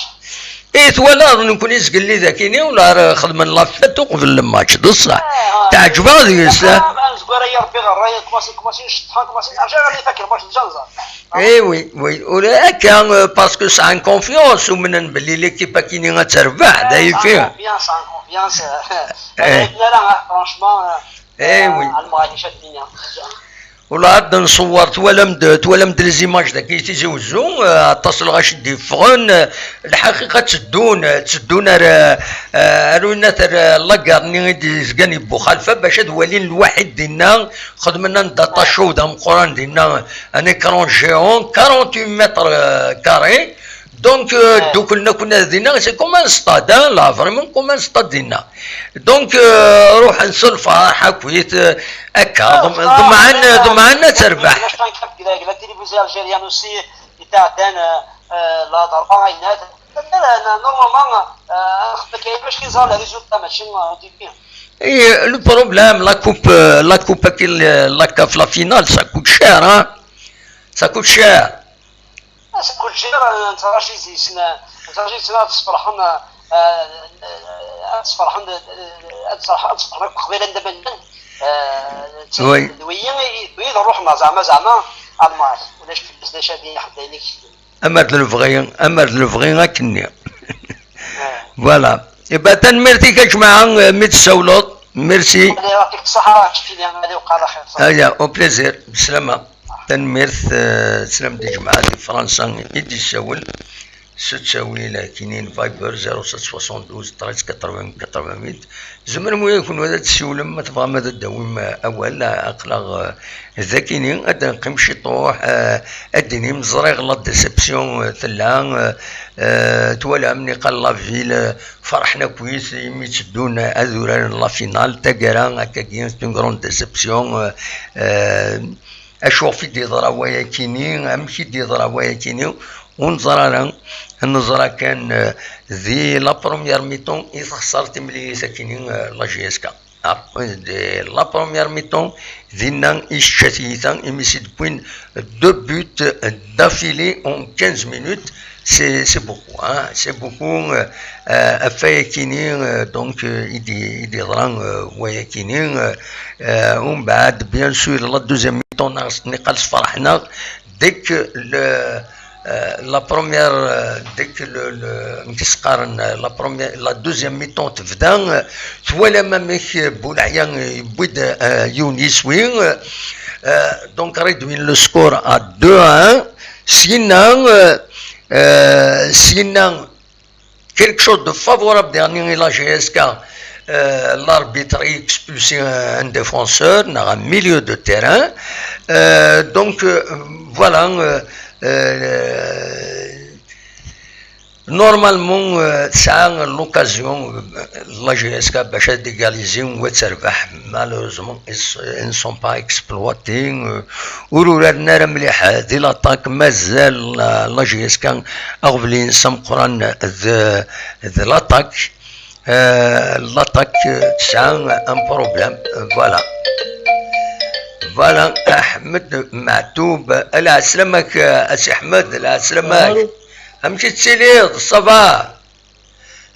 Eh, twalaḍ, nekkni zgelli dakini, wala ara xedmen la fête uqbel lmatch, d ṣṣeḥ. Ah, ah, teɛǧeb-aɣ deg-s, ah, ah, azeggar-ayi Rebbi ɣer-, akk-, akk-, akk-, iceṭṭḥen, akk-, akk-, acu ara ifak lmatch, déjà nẓer. Eh oui, oui, ula akka, euh, parce que sɛan confiance, umnen belli l'équipe akini ad terbeḥ, d ayfi. Sɛan confiance, sɛan confiance, euh, eh, eh, franchement, euh, eh oui. Ɛelmeɣ ad d-iniɣ. Ula ad nṣewwer, twalam-d, twalam-d les images dagi i Tizi Wezzu, euh, aṭas lɣaci d-yeffɣen, euh, lḥaqiqa tteddun, tteddun ar, euh, ar winat ar, euh, la gare-nni i d-yezgan i Buxalfa bac ad walin lwaḥid dinna, xedmen anda tacuḍ ameqqran dinna, un écran géant, quarante-huit mètres, euh, carrés. Donc, euh, dduklen akk dinna, c'est comme un stade, hein, là, vraiment comme un stade dinna. Donc, euh, ruḥen s lferḥ akkit, euh, akka, ḍem-, ḍemɛen, ḍemɛen ad terbeḥ. La télévision algérienne aussi, i tɛeddan, euh, euh, la ḍerba, ayen hada. Normalement, euh, mačči ẓer le résultat, mačči, euh, au début. Et, euh, le problème, la coupe, euh, la coupe, la CAF, la finale, ça coûte cher, hein. Ça coûte cher. Ass-a, kul ǧir, eh, nettṛaǧu deg-sen, eh, nettṛaǧu deg-sen ad sferḥen, eh, eh, ad sferḥen, eh, ad sferḥen, ad sferḥen akk Qbayl anda ma llan. Eh, d, oui, d wiyi i, d wiyi i d ṛṛuḥ-nneɣ, zeɛma, zeɛma, Almañ, ulac fell-as, d acu ad yini ḥedd ayen i yekfin. Amer d lebɣi, amer d lebɣi akkenni. Eh. Voilà. Eh ben, tanemmirt-ik a Ǧemɛa, eh, mi d-tessawleḍ. Merci. Allez, يعطيك الصحة، تشفيني، allez، وقال خير. Aya, au plaisir. Bislama. Tanemmirt, eh, sslam di Ǧemɛa di Fransa i d-yessawel s ttawil akinin Viber zéro sept soixante-douze treize quatre-vingts quatre-vingt-huit. Tzemrem wiyaḍ kunwi ad d-tessiwlem ma tebɣam ad d-tawim, eh, awal, eh, aql-aɣ, eh, dakini, ad d-neqqim ciṭuḥ, eh, ad d-tinim ẓriɣ la déception, eh, tella, eh, eh, twalam niqal la ville, eh, ferḥen akkit imi tteddun ad uraren la finale, taggara akkagi, c'est une grande déception, eh, eh, acu ɣef i d-yeḍra wayakini, amek i d-yeḍra wayakini, ur neẓra ara. Neẓra kan, euh, di la première mi-temps i texṣer timlilit-akini, euh, la J S K. Après, de la première mi-temps, dinna i tečča tiyita, imi s-d-wwin deux buts d'affilée en quinze minutes, c'est, c'est beaucoup, hein, c'est beaucoup, euh, euh, ɣef wayakini, euh, donc, euh, i d-, i d-yeḍra, euh, wayakini, euh, euh, umbeɛd, bien sûr, la deuxième mi-temps, neɣ s-, niqal sferḥen-aɣ, dès que le, euh, la première, euh, dès que le, le, amek i s-qqaren, euh, la première, la deuxième mi-temps tebda, euh, twalam amek, euh, Boulaïa, euh, yewwi-d, euh, yiwen yiswi, euh, euh, donc réduit le score à deux à un, syenna, euh, euh, syenna, quelque chose de favorable dernier, la J S K, euh, l'arbitre a expulsé un défenseur, un milieu de terrain. Euh, donc, euh, voilà, euh, euh, normalement, euh, ça a l'occasion, euh, la J S K, باش égaliser ou terbeḥ. Malheureusement, ils, ils ne sont pas exploités. Euh, ur uraren ara mliḥ, euh, di l'attaque, mazal, euh, la J S K aɣbel-ines ameqqran d, d l'attaque. Euh, l'attaque, euh, tesɛa un problème. Euh, voilà. Voilà, Ahmed Matoub. Lɛeslama-k, euh, a Si Ḥmed, lɛeslama-k. Allô. Amek i tettiliḍ? Ça va?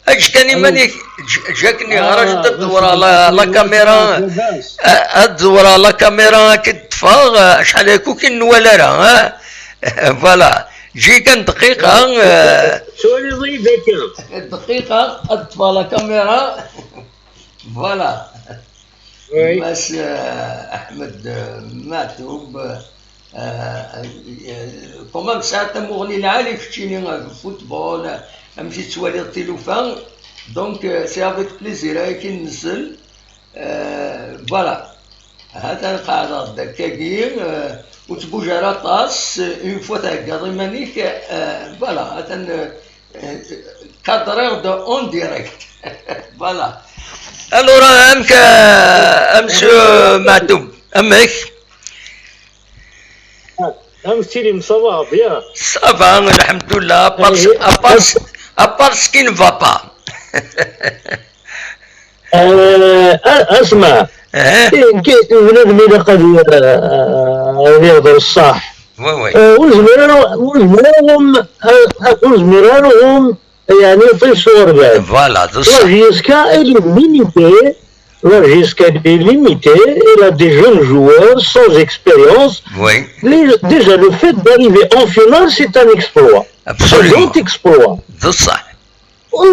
Eǧǧ kan iman-ik, eǧǧ, eǧǧ akken iɣer, ah, ad d-ḍewreɣ la, la caméra. A-, ad d-ḍewreɣ la caméra, ad k-id-ṭṭfeɣ, eh, acḥal akk ur k-nwala ara, eh? Voilà. Eǧǧ-iyi kan dqiqa, eh. Tettwaliḍ-iyi-d akka? Dqiqa, ad ṭṭfeɣ la caméra. Voilà. Oui. Mass, eh, Ahmed, eh, Matoub, eh, eh, quand même, tesɛiḍ tamuɣli lɛali keččini ɣef football, eh, amek i tettwaliḍ tilufa. Donc, eh, c'est avec plaisir ara k-in-nsel. Eh, voilà. Hatan qeɛdeɣ-d akkagi, eh, ur ttbuj ara aṭas, eh, une fois theggaḍ iman-ik, eh, voilà, hatan, eh, eh, cadreɣ-d en direct. Voilà. Alors, amek, eh, a monsieur Matoub, amek? Amek tettili, ça va bien? Ça va, alhamdoulilah, à part, eh, à part, à part ce qui ne va pas. Eh, a-, asma. Eh? Eh, k-, bnadem ilaq ad, eh, ad yehder ṣṣeḥ. Oui, oui. Eh, ur zmir ara, ur zmir ara ɣum, eh, ur zmir ara ɣum, yeɛni, ṭif s uɣerbaz. Voilà, d ṣṣeḥ. La J S K, elle est limitée. La J S K, elle est limitée. Elle a des jeunes joueurs sans expérience. Oui. Les, déjà, le fait d'arriver en finale, c'est un exploit. Absolument. Un grand exploit. D ṣṣeḥ.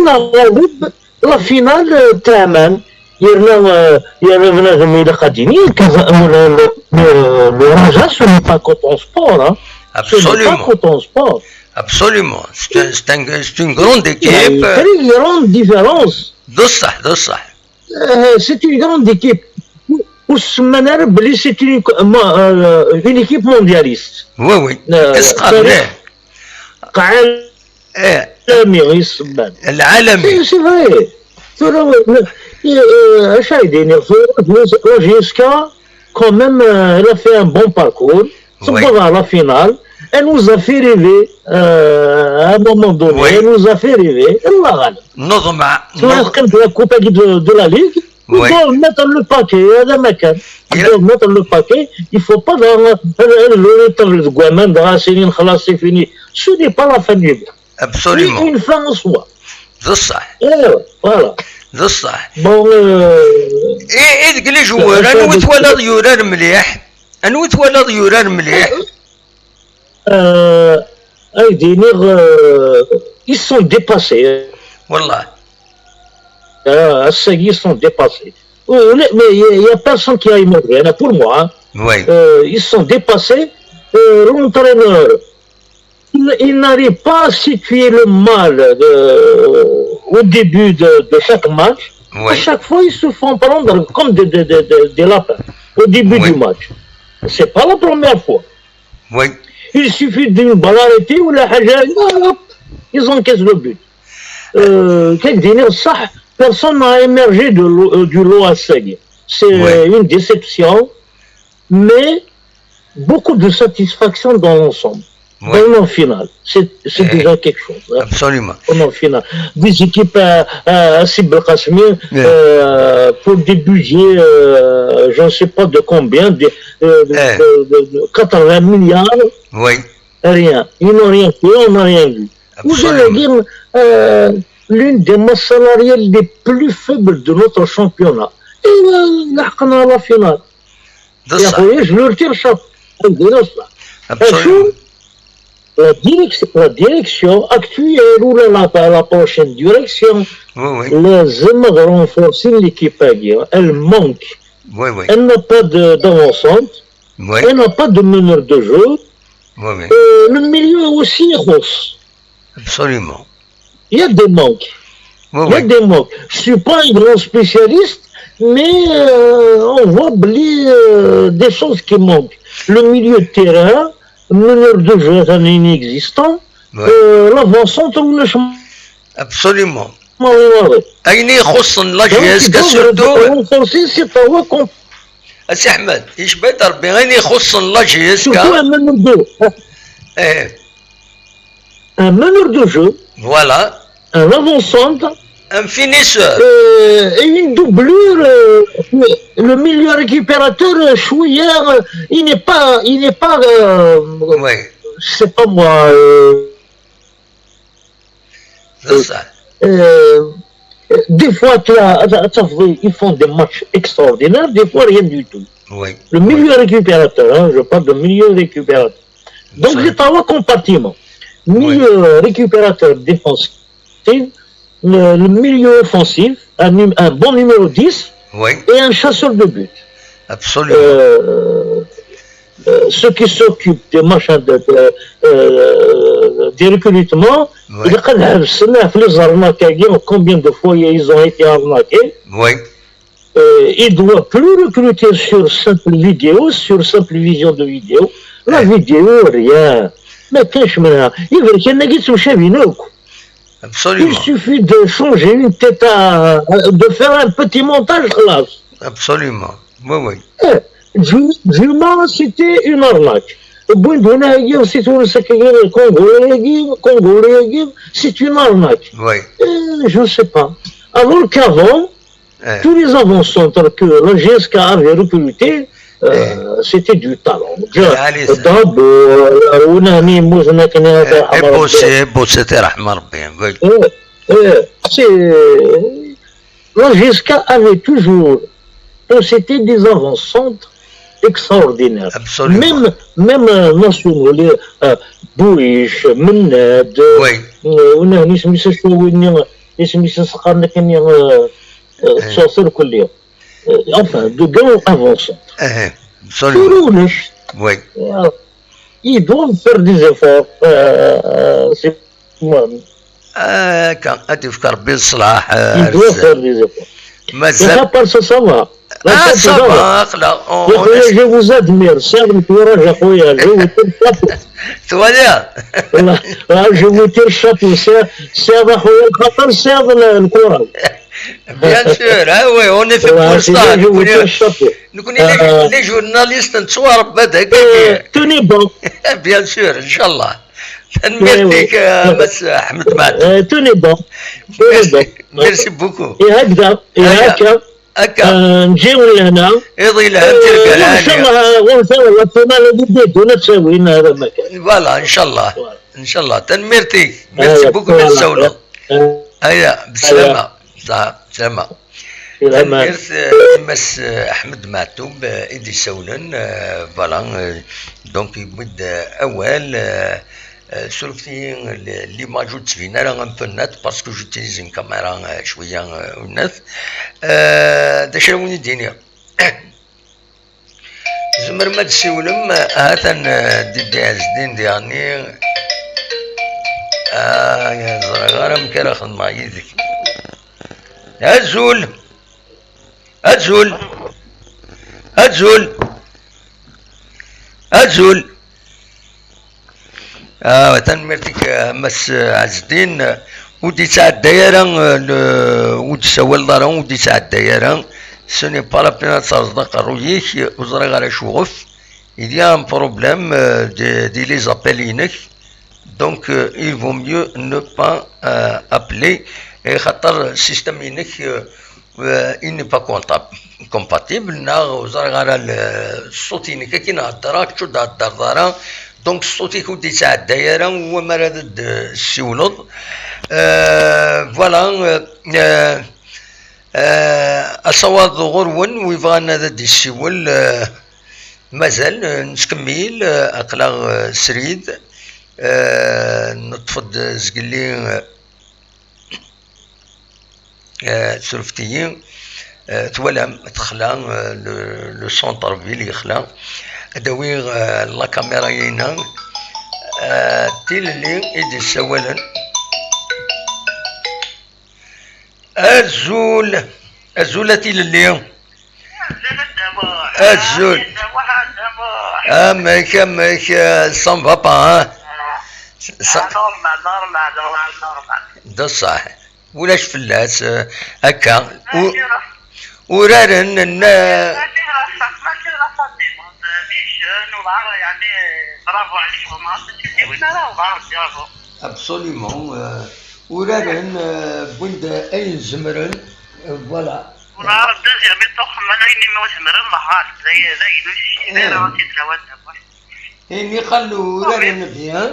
Neɣ ɣaleb, la finale, euh, tɛaman, yerna, euh, yerna bnadem ilaq ad d-yini, le, le, le, le raja, ce n'est pas que ton sport, hein. Ce n'est pas que ton sport. Absolument. Absolument. C'est un, c'est un, c'est une grande équipe. Il y a une très grande différence. D ṣṣeḥ, d ṣṣeḥ. Euh, c'est une grande équipe. Ur semman ara belli c'est une, euh, une équipe mondialiste. Oui, oui. Euh, qu'est-ce que فريق, eh, عالمي يسمى. العالمي. C'est, c'est vrai. Tura, euh, euh, acu ay d-iniɣ, tura, la J S K, quand même, euh, elle a fait un bon parcours. Oui. Tewweḍ ɣer la finale. Elle nous a fait rêver, euh, à un moment donné. Oui. Elle nous a fait rêver. Neḍmeɛ. Tura teqqim la coupe de, de la Ligue. Oui. Ils doivent mettre le paquet, هذا ما كان. Ils doivent mettre le paquet. Il faut pas le, le, le, le, deg waman, dɣa sinin, خلاص, c'est fini. Ce n'est pas la fin du monde. Absolument. C'est une fin en soi. D ṣṣeḥ. Eh, voilà. D ṣṣeḥ. Bon, euh, i, i deg les joueurs, anwa i twalaḍ yurar mliḥ? Anwa i twalaḍ yurar mliḥ? Euh, ay d-iniɣ, euh, ils sont dépassés. Wallah. Ah, ass-agi, ils sont dépassés. Oh, mais il y a, il y a personne qui a aimé rien pour moi, hein. Oui. Euh, ils sont dépassés. Euh, l'entraîneur, il, il n'arrive pas à situer le mal de, au début de, de chaque match. Oui. À chaque fois, ils se font prendre comme des, des, des, des, des lapins au début du match. C'est pas la première fois. Oui. Il suffit d'une balle arrêtée ou la حاجة, hop, ils encaissent le but. Euh, كي ديني الصح, personne n'a émergé de l'eau, euh, du lot ass-agi. C'est, oui, une déception, mais beaucoup de satisfaction dans l'ensemble. Oui. Dans le finale, c'est c'est déjà quelque chose, hein. Absolument. Au final, des équipes à, à, à Sib El Qasmi, euh, pour des budgets, euh, je ne sais pas de combien, de, euh, de, de, de quatre-vingts milliards, oui, rien. Ils n'ont rien fait, on n'a rien vu. Absolument. Vous avez dit, euh, l'une des masses salariales les plus faibles de notre championnat. Et euh, لحقنا à la finale. يا خويا, je leur tire chapeau. Absolument. La direction, la direction actuelle ou la, la, la prochaine direction, oui, oui, لازم renforcer l'équipe. Elle manque. Oui, oui. Elle n'a pas de- d'avancante. Oui. Elle n'a pas de meneur de jeu. Oui, oui. Euh, le milieu aussi يخص. Absolument. Il y a des manques. Oui, il y a des manques. Je ne suis pas un grand spécialiste, mais euh, on voit بلي, euh, des choses qui manquent. Le milieu de terrain, meneur de jeu inexistant, euh, l'avant-centre ولا شم- Absolument. ما هو واضح. Ayen ixuṣṣen la JSK surtout. Renforcer, c'est pas con. A Si Ḥmed, yecba-d Rebbi, ayen ixuṣṣen la JSK. Surtout un meneur de jeu. Eh. Un meneur de jeu. Voilà. Un avant-centre. Un finisseur. Euh, et une doublure. Euh, le milieu récupérateur, euh, شوية, euh, il n'est pas, il n'est pas, euh, oui, je sais pas moi. Euh, c'est ça. Euh, des fois, tu as, tu as, ils font des matchs extraordinaires, des fois rien du tout. Oui. Le milieu récupérateur, hein, je parle de milieu récupérateur. Donc, j'ai trois compartiments. Milieu récupérateur défensif, le, le milieu offensif, un, num- un bon numéro dix, oui, Et un chasseur de but. Absolument. Euh, euh, ceux qui s'occupent des machins de, de, euh, des recrutements, oui, إذا قد حبسنا في les arnaques, combien de fois ils ont été arnaqués. Oui. Euh, il doit plus recruter sur simple vidéo, sur simple vision de vidéo. La vidéo, rien. ما كانش منها. يبقى كان نقص مشابين. Absolument. Il suffit de changer une tête, à, de faire un petit montage, خلاص. Absolument. Oui, oui. Eh, Ju- Juma, c'était une arnaque. Bon, bon, c'est tout ce qui est congolais, congolais, c'est une arnaque. Oui. Euh, je ne sais pas. Alors qu'avant, eh, tous les avant-centres que la JSK avait recrutés, euh, eh, c'était du talent. Allez, Dabo, euh, ونهني موزنا كان هذا إيه، حمر بوسي، بوسي ترحم ربي. Oui. Eh, eh, c'est- la JSK avait toujours possédé des avant-centres extraordinaires. Absolument. Même, même euh, nationaux, les, euh, Bouich, Menad, oui, euh, ونهني سميتو شو ويني, اسمي سقرنا كان, euh, euh, sur le collier. Euh, enfin, de grands avant-centres. Eh, absolument. Toulouse. Oui. Euh, ils doivent faire des efforts. Euh, c'est moi. Akka, ad ifk Rebbi ṣṣlaḥ. Ils doivent faire des efforts. Mazal. Par ça, ça va. Ah, ça va. Je vous admire. C'est un courage, je vous tire chapeau. Voilà. Je vous tire chapeau. C'est un courage. Bien sûr, ah oui, on est fait pour ça. Nous, les, les journalistes, on est fait pour ça. Tenez bon. Bien sûr, Inch'Allah. Tanemmirt-ik, a Mass Ḥmed Maɛtub. Tenez bon. Merci beaucoup. Et هكذا, et هكذا. Akka. Nǧi lehna. Iḍ yelhan, tirga lɛali. إن شاء الله, ونسوي الفينال اللي بديتو نتساوينا هذا ما كان. Voilà, Inch'Allah. Inch'Allah. Tanemmirt-ik. Merci beaucoup, ma tsawleḍ. Aya, bselama. Ṣṣeḥ, bselama. Tanemmirt, eh, i Mass, eh, Ḥmed Maɛtub, eh, i d-isawlen, eh, voilà, eh, donc yewwi-d, eh, awal, eh, eh, surfet-iyi, eh, l'image ur d-tettbin ara un peu net, parce que j'utilise une caméra, eh, cwiya, eh, net. Eh, d acu ara wen-id-iniɣ? Tzemrem ad d-tsiwlem, ha-t-an, eh, Didi Ɛezdin diɣenni. Ah, ur ẓriɣ ara amek ara xedmeɣ yid-k. Azul! Azul! Azul! Azul! Ah, tanemmirt-ik, a Mass Ɛezdin. Ur d-yettɛedday ara, eh, le-, ur d-tessawaleḍ ara, ur d-yettɛedday ara. Ce n'est pas la peine ad terẓeḍ aqerruy-ik, ur ẓriɣ ara acuɣef. Il y a un problème euh, de, de les appels inek. Donc, euh, il vaut mieux ne pas euh, appeler. Et خاطر système inek euh, euh, il n'est pas comptable, compatible. Neɣ ur ẓriɣ ara le- ṣṣut inek akken heddreɣ, kečč ur d-heddreḍ ara. Donc, ṣṣut-ik ur d-yettɛedday ara, u amar ad d-ssiwleḍ. Euh, voilà. Euh, euh, euh, asawaḍ ɣur-wen, wi bɣan ad d-yessiwel. Euh, Mazal, eh, nettkemmil, eh, aql-aɣ, eh, srid, eh, neṭṭef-d zgelli, eh, eh, surfet-iyi, eh, twalam, texla, eh, le, le centre-ville yexla. Ad awiɣ, eh, la caméra-ina, eh, tilelli i d-issawalen. Azul, azul a tilelli. Azul. Amek, amek, eh, ça ne va pas, hein? Ça- Normal, normal, normal, normal. D ṣṣeḥ. Ulac fell-as, eh, akka. U- Uraren n. Mačči d la fin du monde, des jeunes, وضعوا يعني، bravo عليهم، ما عرفتش كيف وين راه وضعوا، bravo. Absolument. Euh, uraren, euh, wwin-d ayen zemren, euh, voilà. Ur deuxième mi-temps xemmen ayen imi ur zemren, ḍeɛɛat, d ay- d ayen ur cci ara ɣef yesrawan. Ayen iqal uraren bien,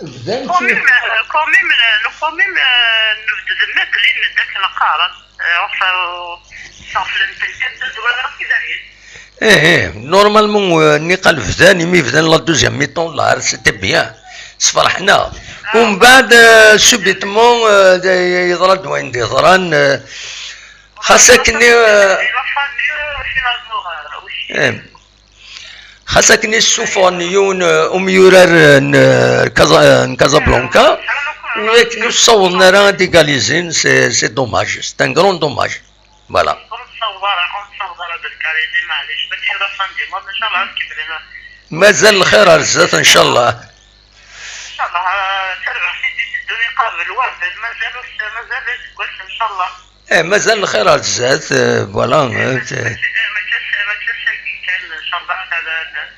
bdan quand même, euh, quand même, euh, quand même, euh, nebded medden, dak neqqaren, euh, enfin, euh, ṣaflen-ten kan tazwara i dayen. Eh, eh, normalement, euh, niqal bdan, imi bdan la deuxième mi-temps, là, c'était bien. Sferḥen-aɣ. Umbeɛd, euh, subitement, euh, d- yeḍra-d wayen d-yeḍran, euh, xas akken, euh, eh, xas akken i ssufɣen yiwen, euh, umyurar, euh, n, euh, Casa- euh, n Casablanca, u akken ur ssawḍen ara ad égalisin, c'est c'est dommage, c'est un grand dommage. Voilà. Ur nessaweḍ ara, ur nessaweḍ ara ad égalisin, maɛlic. Mačči d la fin du monde, inchallah ad kemmlen. Mazal lxir ar zdat, inchallah. Inchallah, ah, tarbaɛt i d-iteddun iqabel wabrid, mazal ur s- mazal d aseggas, inchallah. Eh, mazal lxir ar zdat, eh, voilà. Eh, mačči, mačči, mačči ass-, mačči ass-agi kan, inchallah, ad, ad, ad,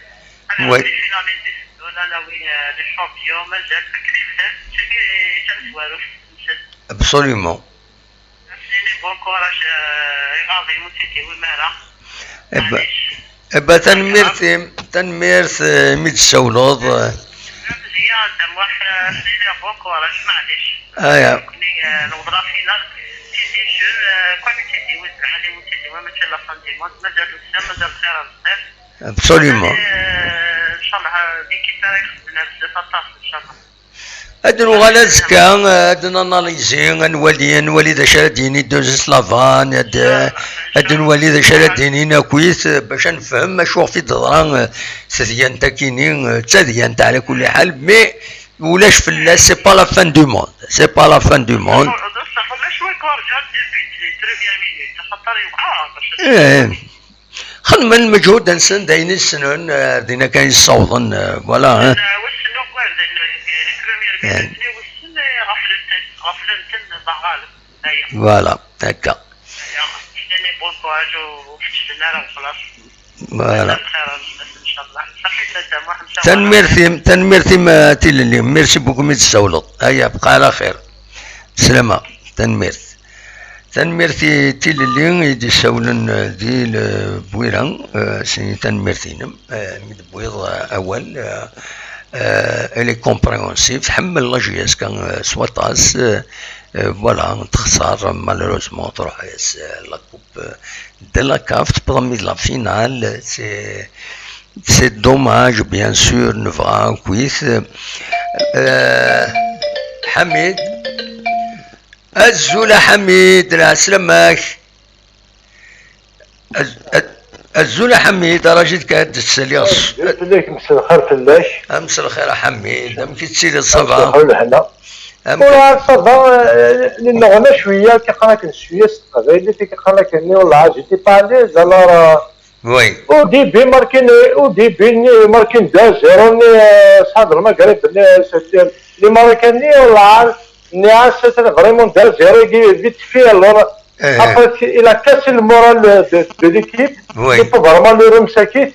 ad nɛeddi finalin d-iteddun, ad nawi, eh, les champions, mazal, akken i bdan, mačči d tamezwarut-nsen. Absolument. Ad s-nini bon courage, euh, i Ɣaḍi, ur tt-id-iwim ara. Eh ben, maɛlic. Eh ben, tanemmirt-im, tanemmirt, eh, imi d-tsawleḍ, eh. Mezya, Dda Muḥ, eh, ad s-nini bon courage, maɛlic. Aya. Nekni, eh, newweḍ la finale, c'est des jeunes, eh, quoi, ur tt-id-iwim, Ɛli, ur tt-id-iwim, mačči la fin du monde, mazal ussan, mazal lxir ar zdat. Absolument. Eh, inchallah, eh, l'équipe ara ixedmen ar zdat aṭas, inchallah. Ad nuɣal azekka, ad nanalizi, ad nwali, ad nwali d acu ara d-yini Dozis Lavan, ad, ad nwali d acu ara d-yini Nakit, bac ad nefhem acu ɣef i d-teḍra, eh, tedyant akini, eh, d tadyant ɛla kulli ḥal, mais ulac fell-as, c'est pas la fin du monde, c'est pas la fin du monde. D ṣṣeḥ, ulac win yurǧan début, les premières minutes, axaṭer yewɛer bac ad Eh. Xedmen lmeǧhud-nsen d ayen i ssnen, eh, din akka i ssawḍen, eh, voilà, hein. Wissen ugar d les premières minutes-nni, wissen, eh, ɣeflen-ten, ɣeflen-ten, Allah ɣaleb. Aya. Voilà, akka. Aya. Nnan-i bon courage u ur feǧǧden ara, xlaṣ. Voilà. Lxir, inchallah. Saḥit a Dda Muḥ, ncawal. Tanemmirt-im, tanemmirt-im, eh, a tilelli. Merci beaucoup mi d-tsawleḍ. Aya, bqa ala xir. Slama, tanemmirt. Tanemmirt i tilelli i d-issawlen, eh, di Bwira, eh, si tanemmirt-inem, eh, mi d-tewwiḍ, eh, awal, eh, eh, elle est compréhensive, tḥemmel la J S K, eh, s waṭas, eh, eh, voilà, texṣer, malheureusement, truḥ-as, eh, la coupe, eh, de la CAF, tewweḍ-d la finale, c'est, c'est dommage, bien sûr, nebɣa akk-it. Eh, Ḥamid, Azul a Ḥamid, lɛeslama-k. Az-, az-, azul a Ḥamid, raji-d kan ad d-ssaliɣ s-, Azul fell-ak, mselxir fell-ak. Am mselxir a Ḥamid, amek i tettiliḍ, ça va? Amselxir lehna. Amek? Ur ça va, eh, nenneɣna cwiya, kaqan akken cwiya s teqbaylit, kaqan akken, wallah, j'étais pas à l'aise, alors, euh, Oui. Au début, marqué, au début, ni marqué deux zéro, ni, euh, Saad Lmagreb, ni, euh, c'était, ni Mauritanie, ni, euh, ni, euh, c'était vraiment deux zéro, il est vite fait, alors, eh, eh, après, il a cassé le moral de, de l'équipe. Oui. Il faut vraiment le remercier.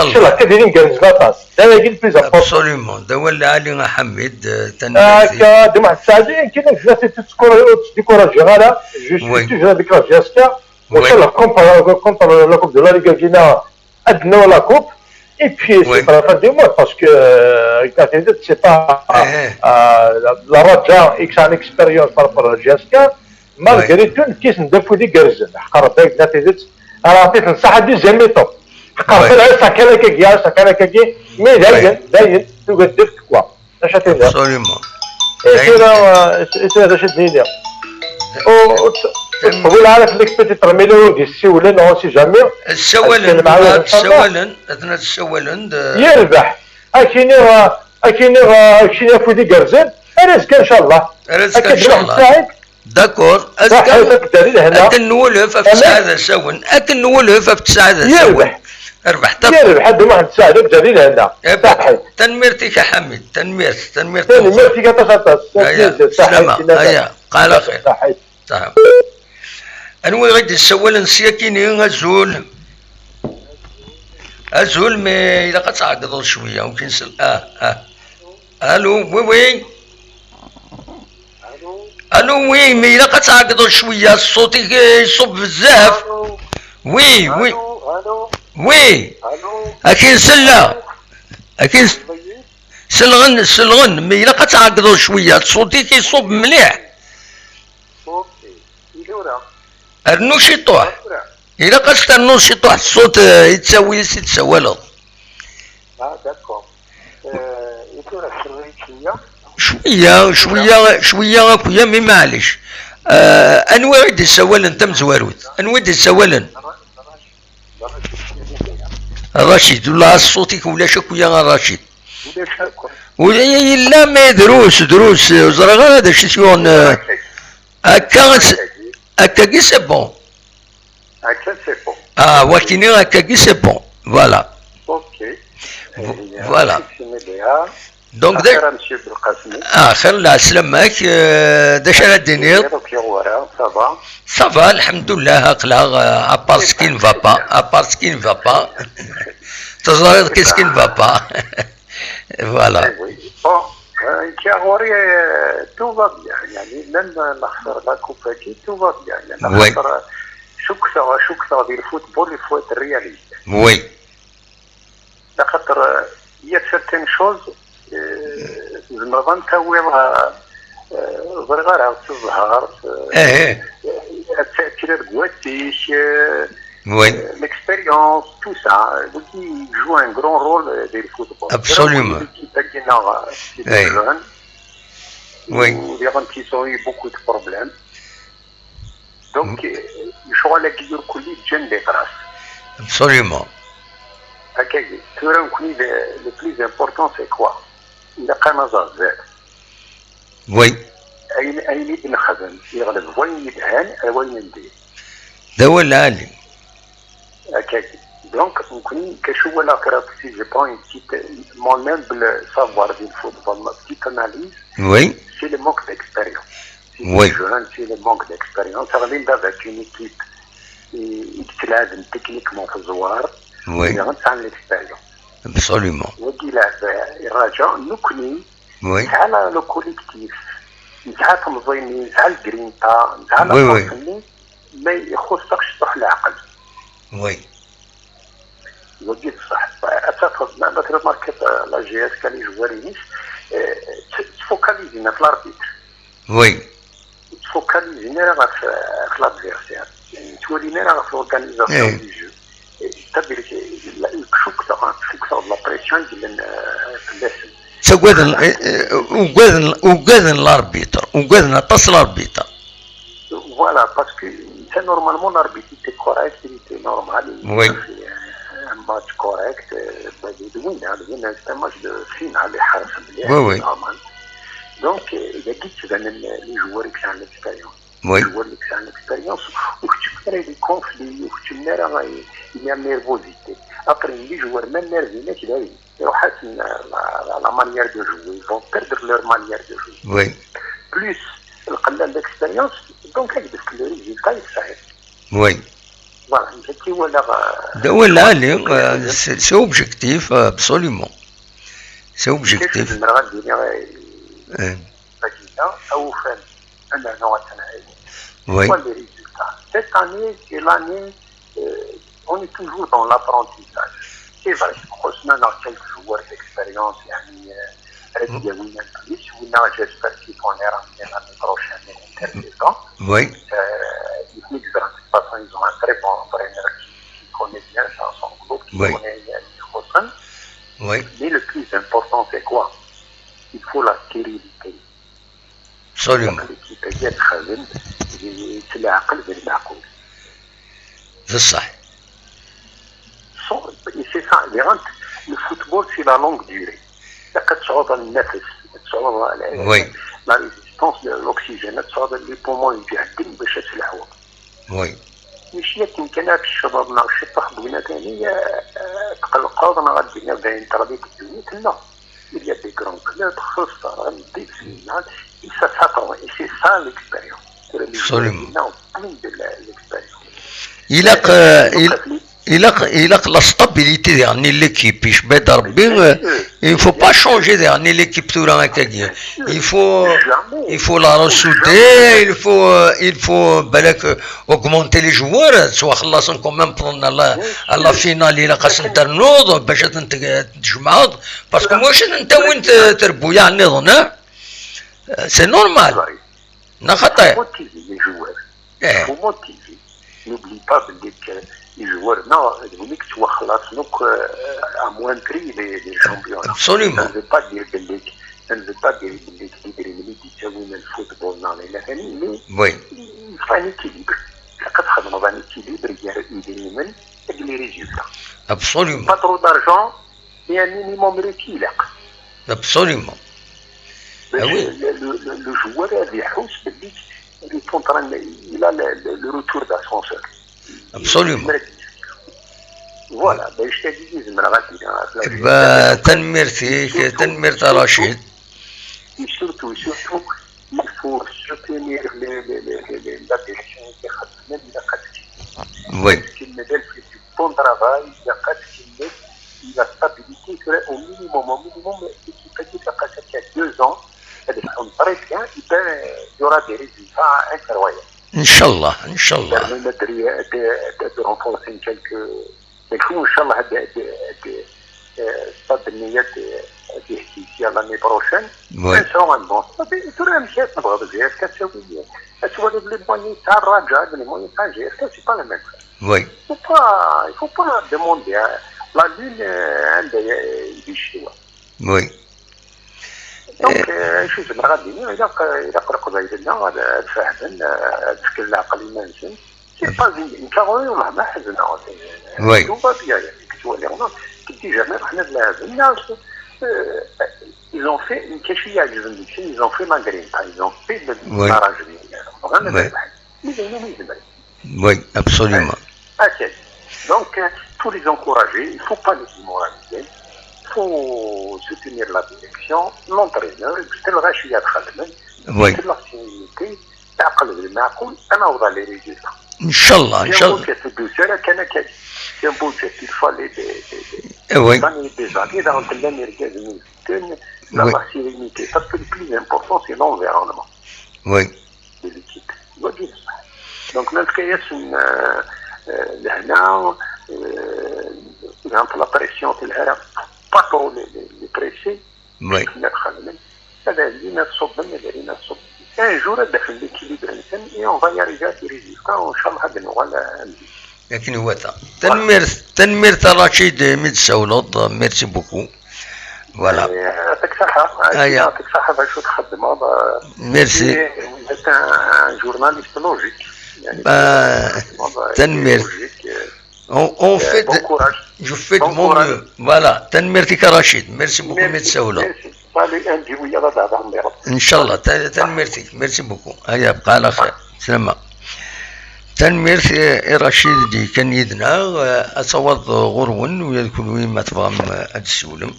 Inchallah. Inchallah, akka d-ilin gerrzen aṭas. D ayagi le plus important. Absolument. D awal lɛali a Ḥamid, eh, tanemmirt-ik. Akka, d Muḥend Saɛdi, akken ad gzat i tettkur-, ur ttdikurajiɣ ara. Je suis toujours avec la J S K. Oui. Inchallah, contre, contre la Coupe de la Ligue, ad naw la coupe. Et puis, c'est pas la fin du monde, parce que, euh, United, c'est pas, euh, la, la Raja, X a une expérience par rapport à la J S K, malgré tout, qui sont deux fois des garçons. Ḥqar United, alors, c'est une saha deuxième mi-temps. Ḥqar Belɛid, ça, quel est que, ça, quel est que, mais d'ailleurs, d'ailleurs, tu veux dire quoi? Acu ad t-iniɣ? Absolument. I tura, i tura d acu ad d-nini? Ur teqbel ara fell-ak peut-être mille euros d-yessiwlen, on sait jamais. Ssawalen, ssawalen, atna ssawalen. Yerbeḥ. Ad k-iniɣ, ad k-iniɣ, ad k-iniɣ afud igerrzen. Ar azekka, inchallah. Ar azekka, inchallah. D'accord. Azekka, akken nwulef af tesɛa d asawen. Akken nwulef af tesɛa d asawen. Yerbeḥ. Rbeḥ, yerbeḥ, a Dda Muḥend Saɛid, ad k-d-terr di lehna. Saḥit. Tanemmirt-ik a Ḥamid, tanemmirt, tanemmirt. Tanemmirt-ik aṭas, aṭas. Aya, slama, aya, qal axir. Saḥit. Saḥit. Anwa i ɣ-d-yessawalen s yakini? Azul. Azul, mais ilaq ad tɛeggḍeḍ cwiya, ur k-nsel-, ah, ah. Allô, oui, oui. Allô, oui, mais ilaq ad tɛeggḍeḍ cwiya, ṣṣut-ik, eh, iṣubb bezzaf. Oui, oui. Oui. Akin selleɣ. Akin s-, selɣen, selɣen, mais ilaq ad tɛeggḍeḍ cwiya, ṣṣut-ik iṣubb mliḥ. Rnu ciṭuḥ. Ilaq ad s-ternuḍ ciṭuḥ ṣṣut, eh, yettawi s i d-tessawaleḍ. Ah, d'accord. Eh, i tura tesleḍ-iyi cwiya? Cwiya, cwiya, cwiya akya, mi maɛlic. Eh, anwa i d-yessawalen tamezwarut? Anwa i d-yessawalen? Racid, wala ṣṣut-ik ulac akya a Racid. Ulac akk. Ula yella, mais drus, drus, ur ẓriɣ ara d acu i t-yuɣen, eh, Akka, akkagi, c'est bon. Akka, c'est bon. Ah, wakini, akkagi, c'est bon. Voilà. Ok. Vo-, eh, voilà. Donc, axir a Monsieur Belqasem. Axir, lɛeslama-k, eh, d acu ara d-tiniḍ? Ça va? Ça va, alhamdulillah, aql-aɣ, eh, à part ce qui ne va pas, à part ce qui ne va pas. Teẓriḍ, qu'est-ce qui ne va pas? Voilà. Eh oui. Bon, euh, nekk ɣur-i, euh, tout va bien. Yani, même, euh, nexser la coupe-agi, tout va bien. Yani, oui. Xaṭer, euh, cukkteɣ, cukkteɣ di le football, il faut être réaliste. Oui. Axaṭer, euh, il y a certaines choses, euh, tzemreḍ ad n-tawiḍ, euh, euh, ẓriɣ ara, s zzheṛ, euh, ad takiḍ deg wass-ik, euh, Oui. Euh, l'expérience, tout ça, euh, donc il joue un grand rôle, euh, dans le football. Absolument. L'équipe qui est, euh, c'est des jeunes. Oui. Ou des gens qui ont eu beaucoup de problèmes. Donc, euh, je crois que le Guillaume Coulier vient de grâce. Absolument. Ok, le, le plus important, c'est quoi? Il a quand même Oui. Ayen, ayen i d-nexdem, yeɣleb wayen yelhan ar wayen n diri. D awal lɛali. Akka. Donc, nekkni, kacu walaɣ kra, si je prends une petite, mon humble savoir du football, ma petite analyse, oui, c'est le manque d'expérience. C'est oui. Jeune, c'est le manque d'expérience. Ça revient avec une équipe i, i yettlaɛben techniquement fi zzwar, oui, i sɛan l'expérience. Absolument. Wagi leɛba, irraǧa, nekkni, oui, nesɛa la, le collectif, nesɛa temẓi-nni, nesɛa le grinta, nesɛa la oui, oui, force-nni, ma ixuṣṣ-aɣ cṭuḥ leɛqel. Oui. Wagi d ṣṣeḥ. Ad tafeḍ, ma, ma tremarkiḍ, euh, la G S K, les joueurs-nnes, euh, tt-, ttfocalizin ɣef l'arbitre. Oui. Ttfocalizin ara ɣef, ɣef l'adversaire. Ttwalin ara ɣef l'organisation du jeu. C'est-à-dire que la, cukkteɣ, cukkteɣ d la pression i yellan, euh, fell-asen. Ttagaden, eh, eh, ugaden, ugaden l'arbitre, ugaden aṭas l'arbitre. Voilà, parce que c'est normalement l'arbitre était correct, il était normal, il a fait un match correct, euh, bah, de, de win, hein, de win, c'est un match de finale, il a oui, oui, normal. Donc, euh, il y a des les joueurs qui ont l'expérience. Oui. Les joueurs qui ont l'expérience, ou que tu perds des conflits, ou que tu perds une nervosité. Après, les joueurs, même nerveux, mais tu vas يروحات la, la, la manière de jouer, ils vont perdre leur manière de jouer. Oui. Plus le l'expérience, donc avec le résultat, il s'arrête. Oui. Voilà, c'est, c'est objectif, euh, absolument. C'est objectif. Oui. Voilà les résultats. Cette année, c'est l'année, euh, on est toujours dans l'apprentissage. C'est vrai, heureusement, on a quelques joueurs d'expérience, يعني, euh, il y a William Police, j'espère qu'ils vont les ramener l'année prochaine, l'intersaison. Oui. Euh, ils existent, de toute façon, ils ont un très bon entraîneur qui, qui connaît bien son, son groupe, qui oui, connaît, euh, Hossein. Oui. Mais le plus important, c'est quoi? Il faut la sérénité. Absolument. L'équipe, elle est très bien. C'est le عقل, c'est le معقول. C'est ça. Et c'est ça, le football, c'est la longue durée. La, oui, la résistance de l'oxygène, les poumons, ils viennent de oui. ماشي يمكن هاد الشباب ناغ شي طاح بوينة ثانية، آه، تقلقوا، ناغ الدنيا باين تغليب الدنيا، لا. Il y a des grands clubs, خسر، des finales, et ça s'attend, et c'est ça l'expérience. Absolument. Il a que, il, il a, il a que la stabilité, يعني, l'équipe, يشبه ربي, euh, il faut pas changer, يعني, l'équipe tura هكاكيا. Il faut, il faut la ressouder, il faut, euh, il faut, بالك, euh, augmenter les joueurs, soit خلاص quand même pendant la, à la finale, il a qu'à s'internodo, باش تنت-, تجمعض, parce que moi, je n'entends تربويا نظن, hein? C'est normal. Non, خطير. Faut motiver les joueurs. Faut motiver. N'oublie pas que les joueurs, non, هذوك تواخلاص نوك, euh, à moins prix les, les champions. Absolument. Ça ne veut pas dire que les, ça ne veut pas dire que les, les, les, les, les, mais il faut un équilibre. Quand tu as un équilibre, il y a des, des résultats. Absolument. Pas trop d'argent, mais un minimum réquilibre. Absolument. Ah oui. Le, le, le, le joueur, il est en train, il a le, le, le retour d'ascenseur. Absolument. Voilà, ben, je te dis, je me rappelle, hein, tanemmirt-ik, tanemmirt a Rachid. Et surtout, surtout, il faut soutenir les, les, les, les, les, la direction qui a même la qualité. Oui. Parce qu'il me donne du bon travail, la qualité, la stabilité, c'est au minimum, au minimum, l'équipe a dit, ça passe il y a deux ans, elle est très bien, et ben, il y aura des résultats incroyables. إن شاء الله، إن شاء الله. Permet de, de, de, de renforcer quelques, mais il faut, إن شاء الله, de, de, de, euh, ça, de نيات, euh, de, d'ici à l'année prochaine. Oui. Ils seront un bon. Ça fait, tout le monde sait, ça va, parce que est-ce que ça veut dire, est-ce que les moyens, ça, Raja, les moyens, ça, est-ce que c'est pas le même chose? Oui. Faut pas, il faut pas demander, hein. La lune, euh, anda i d cciwa. Oui. Donc, euh, acu zemreɣ ad d-iniɣ, ilaq, ilaq Leqbayel-nneɣ ad, ad fehmen, euh, ad fken leɛqel iman-nsen. C'est pas une, une carrure, ma, ma ḥezneɣ. Oui. Tout va bien, que tu vois, non, que déjà, même, احنا de la, euh, ils ont fait une cache, ils ont fait malgré, ils ont fait le, oui, barrage, euh, vraiment, oui. Mais ils ont mis de mal. Oui, absolument. Ok. Donc, euh, faut les encourager, il faut pas les démoraliser. Il faut soutenir la direction, l'entraîneur, c'est le Rachid Khaled. Oui. C'est la sérénité, العقل المعقول، أنا أوضع les résultats. إن شاء الله، إن شاء الله. C'est un budget de سنة كان كان. C'est un budget, il fallait des, des, des, eh oui, des années, des années, dans le, la sérénité. Parce que le plus important, c'est l'environnement. Oui. De l'équipe. Donc, même كياسن، euh, euh, لهنا، euh, la pression تاع الهرم، pas trop les, les, les presser. Oui. كنا خدمين. هذا اللي نصب، هذا اللي نصب. Un jour, هذا في l'équilibre نتاعنا، et on va y arriver à des résultats, وإن شاء الله هذا نوال عندي. لكن هو تا. Voilà. تنميرت، تنميرت رشيد ميد سولوط، merci beaucoup. Voilà. يعطيك الصحة. يعطيك الصحة باش تخدم هذا. Merci. C'est un journaliste logique. يعني، تنميرت. Logique. On, on fait, bon courage. Je fais de mon mieux. Voilà. تنميرتك رشيد. Merci beaucoup, merci. Merci. Salut, Andy, oui, يلا، بعد عمي ربي. إن شاء الله. تن-، تنميرتك. Merci beaucoup. هيا، بقى على خير. سلامة. تنميرت، إيه، إيه، رشيد دي كان يدنا، آه، أتصور غرون ويا كل وين ما تبغى، آه، تسولم.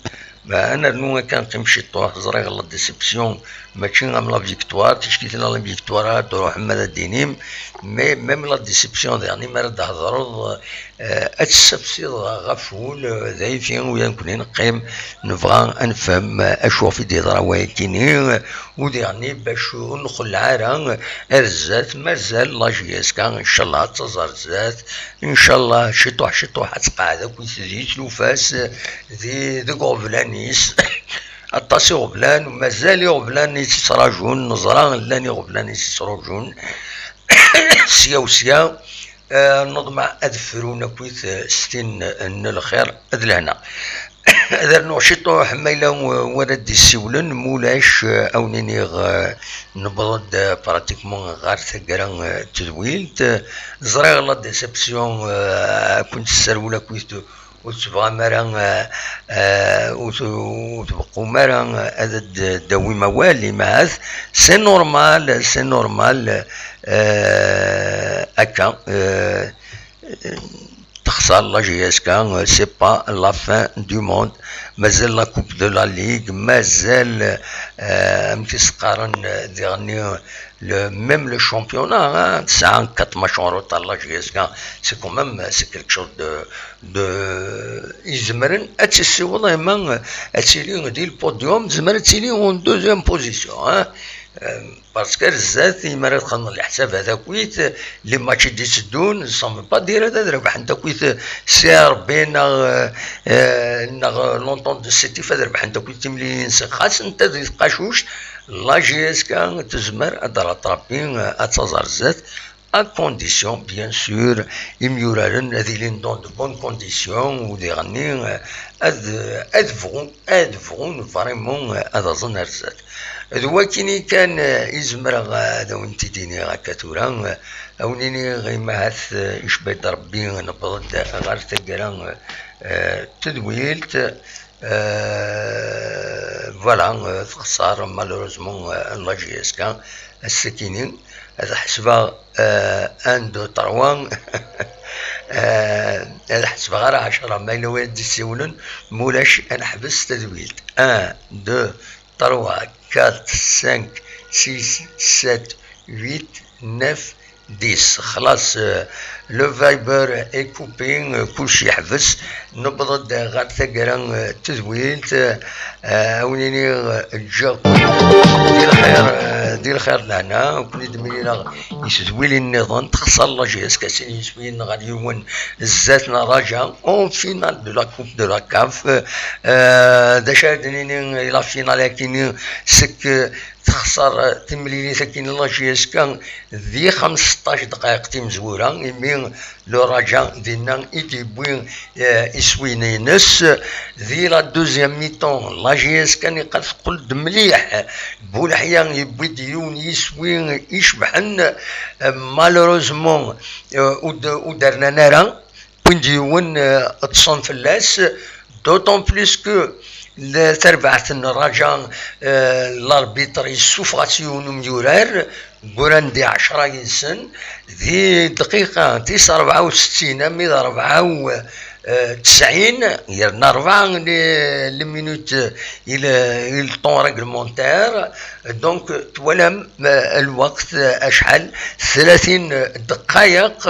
ما أنا نو كان قيم شي طوح، زريغ لا ديسيبسيون، ماشي غير لا فيكتوار، تشكيت لا فيكتوار، تروح ما دينيم، مي ميم لا ديسيبسيون، يعني ما رد هضرض، آه، أتسبسيض غفول، آه، ذايفين ويا نكوني نقيم، نبغى نفهم، آه، أشو في دي ضرا ويكيني، آه، وديعني باش نخلع راه، آه، الزات مازال لا جي اس كا، إن شاء الله تزر الزات، إن شاء الله شي طوح، شي طوح تقعد أكو تزيد لوفاس، آه، ذي، ذي غوفلانيس. Aṭas iɣeblan, mazal iɣeblan i tettṛaǧun, neẓra llan iɣeblan i tettṛaǧun. Sya u sya, eh, neḍmeɛ ad frun akkit, eh, s tin n lxir d lehna. Ad rnuɣ ciṭuḥ ma yella w-, wara d-issiwlen, mulac, eh, a wen-iniɣ, eh, newweḍ-d, eh, pratiquement ɣer taggara, eh, n tedwilt. Eh, ẓriɣ la déception, eh, a ken-tesserwel akkit ur tebɣam ara, eh, eh, ur t-, ur tbeqqum ara, eh, ad d-, d-tawim awal, imahat, c'est normal, c'est normal, eh, akka, eh, texṣer la J S K, eh, c'est pas la fin du monde, mazal la Coupe de la Ligue, mazal, eh, amek i s-qqaren, eh, diɣenni, le, même le championnat, hein, tesɛa quatre matchs en retard, la J S K, c'est quand même, c'est quelque chose de, de, izemren ad tt-issiweḍ, ama ad tili di le podium, tezmer ad tili en deuxième position, hein. Euh, parce que zdat, imi ara txedmeḍ leḥsabat akkit, les matchs i d-itteddun, ça ne veut pas dire ad rebḥent akkit C R B neɣ, euh, neɣ l'Entente de Sétif ad rebḥent akkit timlilin-nsen. Xas netta di tqacuct, la J S K tezmer ad d-rattrapi, ad taẓ ar zdat, à condition, bien sûr, imyuraren ad ilin dans de bonnes conditions, u diɣenni, ad, ad bɣun, ad bɣun vraiment ad aẓen ar zdat. D wakini kan i zemreɣ ad awen-t-id-iniɣ akka tura, a wen-iniɣ imahat icba-d Rebbi newweḍ-d ɣer taggara, eh, tedwilt, Euh, voilà, euh, texṣer, malheureusement, euh, la J S K, ass-akini, ad ḥesbeɣ, euh, un, deux, trois, euh, ad ḥesbeɣ ara ɛecṛa, ma yella win d-issiwlen, mulac, ad neḥbes tadwilt. Un, deux, trois, quatre, cinq, six, sept, huit, neuf, dix. Xlaṣ, euh, le Viber est coupé, euh, kulci yeḥbes. Newweḍ-d ɣer taggara, euh, n tedwilt, euh, a wen-iniɣ, euh, ǧǧiɣ-ken di lxir, euh, di lxir d lehna, ken-id-mlileɣ i tedwilin nniḍen, texṣer la J S K sin yiswiyen ɣer yiwen zdat n rraja, en finale de la Coupe de la CAF, euh, d acu ara d-nini i la finale-agi-nni, c'est que texṣer, eh, timlilit akin n la J S K di xemseṭṭac dqayeq timezwura, imi le Raja dinna i d-yewwi, eh, iswiyen-ines. Di la deuxième mi-temps, la J S K niqal teqqel-d mliḥ. Buleḥya yewwi-d yiwen yiswi icebḥen. Eh, malheureusement, eh, ur d-, ur d-rnan ara. Win d yiwen, eh, ṭṭsen fell-as, d'autant plus que le-, tarbaɛt n Raja, eh, l'arbitre yessufeɣ-as yiwen umyurar, wwran di ɛecra yid-sen, di dqiqa tis rebɛa u settin armi d rebɛa u tesɛin, yerna rebɛa les, les minutes i le, i le temps réglementaire. Donc, twalam, eh, lweqt, eh, acḥal? Tlatin dqayeq,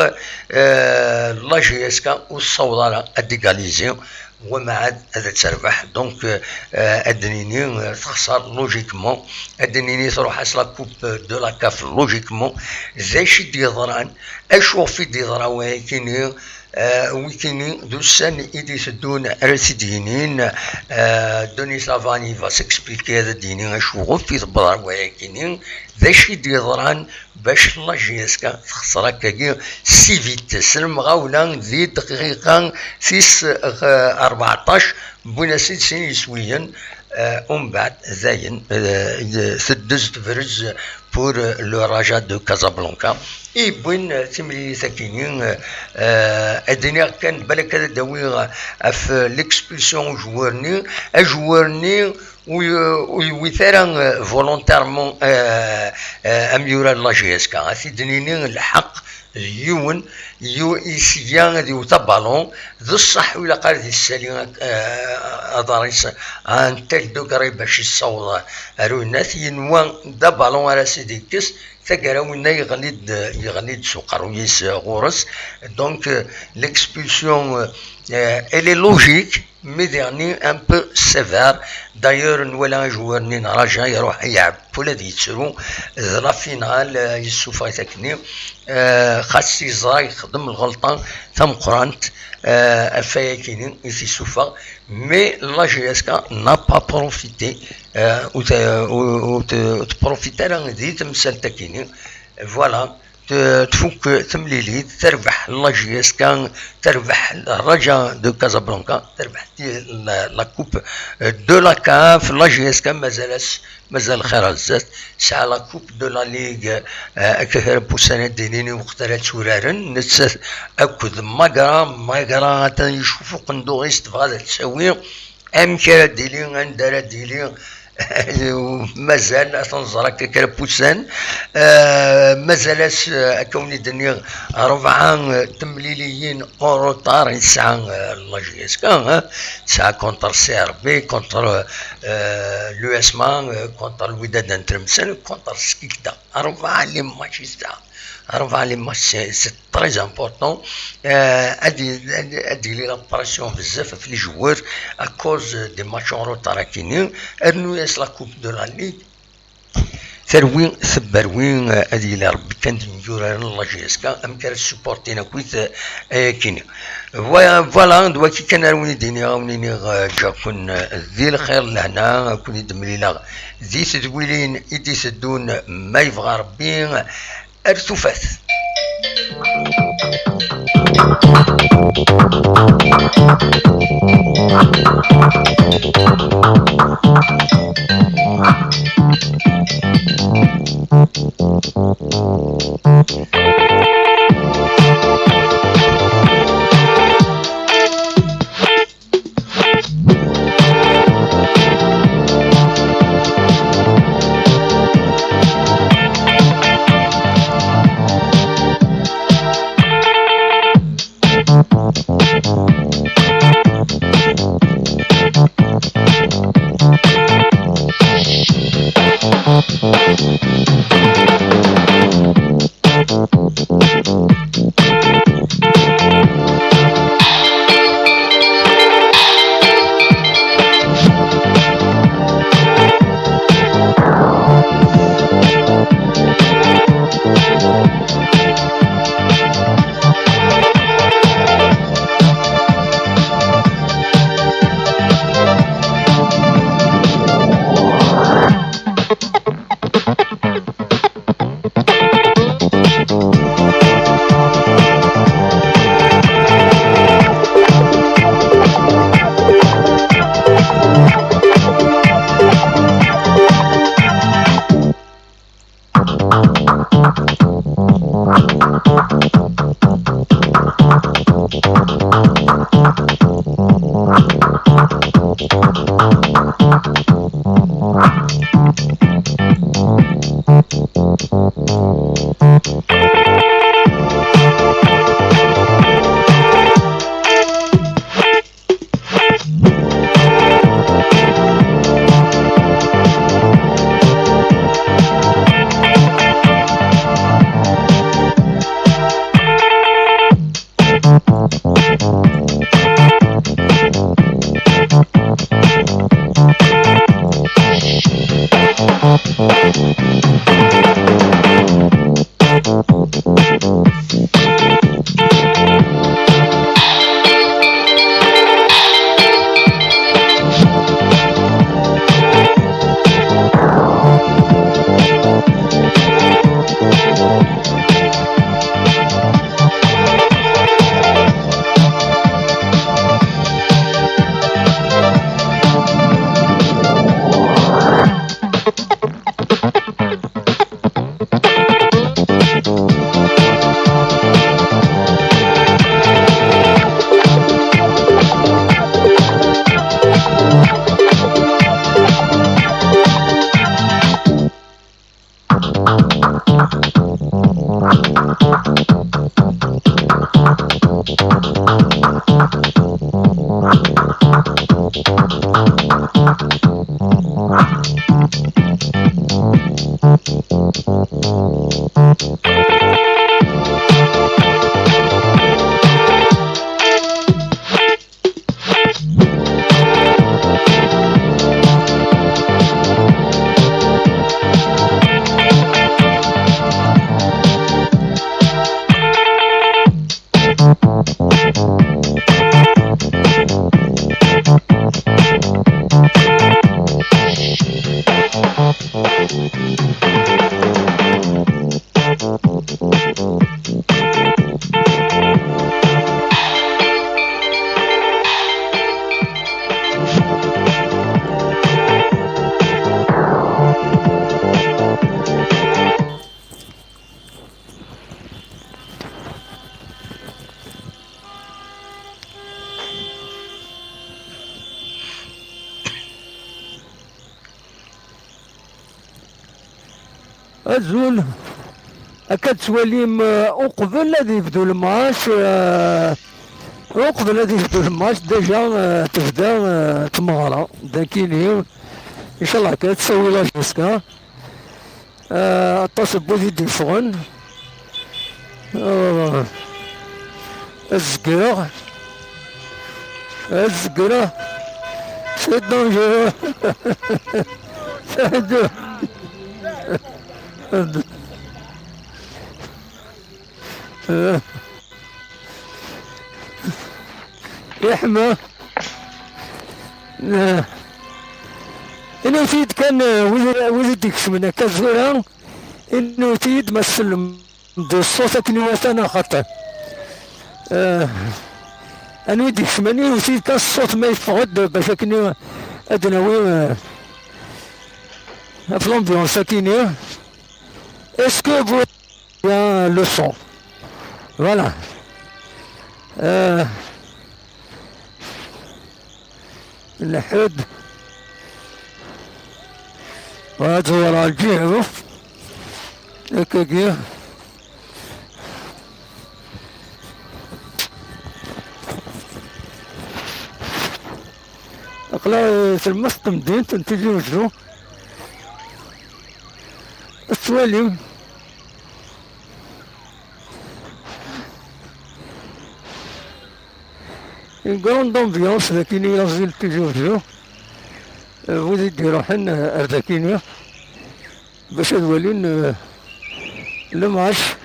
eh, la J S K ur tessaweḍ ara ad d-égaliser, wamɛad ad terbeḥ. Donc, eh, ad d-nini, eh, texṣer logiquement, ad d-nini truḥ-as la coupe de la CAF logiquement. D acu i d-yeḍran? Acu ɣef i d-yeḍra wayakini? Eh, wikini d ussan i d-iteddun ara t-id-yinin, eh, Denis Lavani va s'expliquer, ad d-yini acu ɣef i tewweḍ ɣer wayakini, d acu i d-yeḍran bac la J S K texṣer akkagi si vite, s lemɣawla di dqiqa tis, eh, rbeɛṭac, wwin-as-id sin yiswiyen, eh, umbeɛd dayen, eh, teddez tebrez pour, euh, le Raja de Casablanca. I wwin, euh, timlilit akini, euh, euh, ad iniɣ kan, balak ad d-awiɣ ɣef, euh, l'expulsion n ujwar-nni. Ajwar-nni ur y-, ur yewwit ara, euh, volontairement, euh, euh, amyurar n la J S K. Ad t-id-nini lḥeqq d yiwen, yu-, isya ad iwet abalun, d ṣṣeḥ ur ilaq ara ad yessali, euh, aḍar-is à un tel degré bac yessaweḍ ar uyennat, yenwa d abalun ara s-id-yekkes, taggara winna yeɣli-d, yeɣli-d s uqerruy-is ɣur-s. Donc, euh, l'expulsion, euh, elle est logique, mais daɣen un peu sévère. D'ailleurs, nwala ajwar-nni n Raja iruḥ iɛebb ula d yettru, d la finale, euh, yessufeɣ-it akkenni. Euh, xas yeẓra yexdem lɣelṭa tameqqrant, euh, ɣef wayakini i t-issufeɣ, mais la J S K n'a pas profité, euh, ur t-, ur, ur t-, ur tprofit ara di temsalt akini. Voilà, t-, tfuk temlilit, terbeḥ la J S K, terbeḥ Raja de Casablanca, terbeḥ ti-, la, la coupe, euh, de la CAF, la J S K mazal-as, mazal lxir ar zdat, tesɛa la coupe de la Ligue, euh, akka kra n wussan ad d-inin i weqt ara tturaren, nettat akked Magra, Magra atan yecuf uqenduɣ-is, tebɣa ad t-tawi, amek ara d-ili, anda ara d-ili, mazal ad t-nẓer akka kra n wussan. Euh, mazal-as, euh, akka wen-d-nniɣ, rebɛa, euh, temliliyin en retard i tesɛa, euh, la J S K, hein. Tesɛa contre C R B, contre, euh, l'U S M A, euh, contre Wydad Tlemcen, contre Skikda. Rebɛa les matchs i tesɛa. Rebɛa les matchs, c'est, c'est très important. Euh, ad y-, ad, ad yili la pression bezzaf ɣef les joueurs à cause des matchs en retard akini. Rnu-yas la Coupe de la Ligue. Terwi, tebberwi, euh, ad yili Rebbi kan d imyuraren n la J S K, amek ara supportin akkit, euh, ayakini. Voilà, voilà, d waki kan ara wen-id-iniɣ, ad wen-iniɣ, euh, ǧǧaken, euh, di lxir, lehna, ad ken-id-mlileɣ di tedwilin i d-iteddun, ma yebɣa Rebbi. Ar tufat. Azul. Akka tettwalim, eh, uqbel ad yebdu lemɛac, eh, uqbel ad yebdu lemɛac, déjà, eh, tebda, eh, tmeɣra. Dakini, inchallah, akka ad tsawi la jusqu'à, eh, aṭas n wid i d-yeffɣen. Euh, azegreɣ. Azegreɣ. C'est dangereux. C'est dangereux. Euh, yeḥma. Euh, init-iyi-d kan, euh, wid, wid i d-ikecmen akka tura, init-iyi-d ma tsellem d ṣṣut akken iwata neɣ xaṭi. Eh, anwa i d-ikecmen, iwet-it kan ṣṣut ma yeffeɣ-d bac akken i-, ad d-nawi, eh, ɣef l'ambiance akkin-i. Est-ce que vous bien le son? Voilà. Eh, Nḥed. Ad ẓewreɣ lǧiha-w. Akkagi. Aql-aɣ tlemmast n temdint n Tizi Uzzu. Ad twalim. Une grande ambiance, dakini, aẓil Tizi Uzzu. Euh, wid i d-iruḥen, euh, ar dakini, bac ad walin, euh, lemɛac.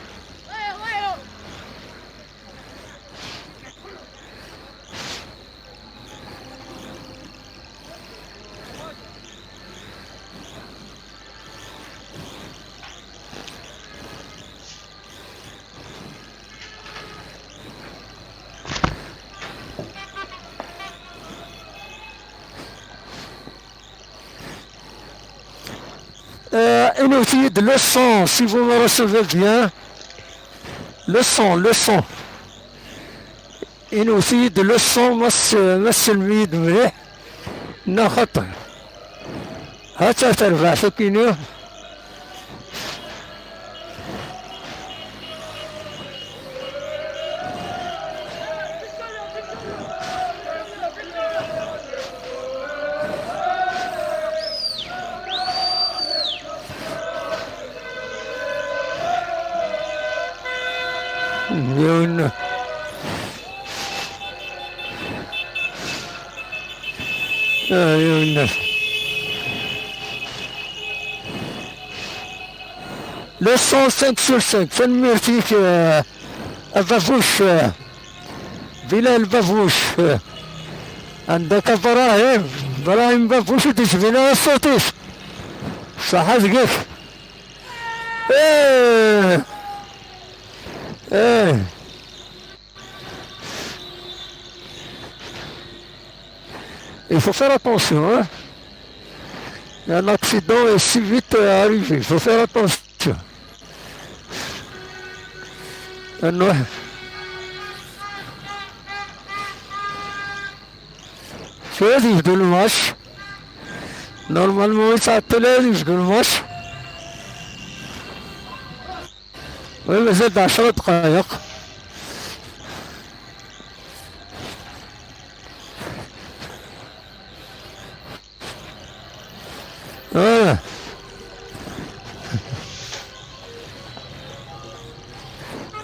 Euh, Inwet-iyi-d le son, si vous me recevez bien. Le son, le son. Inwet-iyi-d le son, ma s-, ma sellem-iyi-d mliḥ. Neɣ xaṭi. Ha-tt-a terbaɛt akk-inu. Yiwen. Ah, yiwen. Le cent cinq sur cinq, tanemmirt-ik, euh, a Babouche, euh, Bilal Babouche, euh, عندك إبراهيم، إبراهيم بابوش ur d-yettbin ara ṣṣut-is. Ṣaḥa deg-k. Eh! Eh! Il faut faire attention, hein. Il y a un accident est si vite, euh, arrivé. Il faut faire attention. Normalement, il s'appelle le match. Oui, mais c'est dans le. Voilà.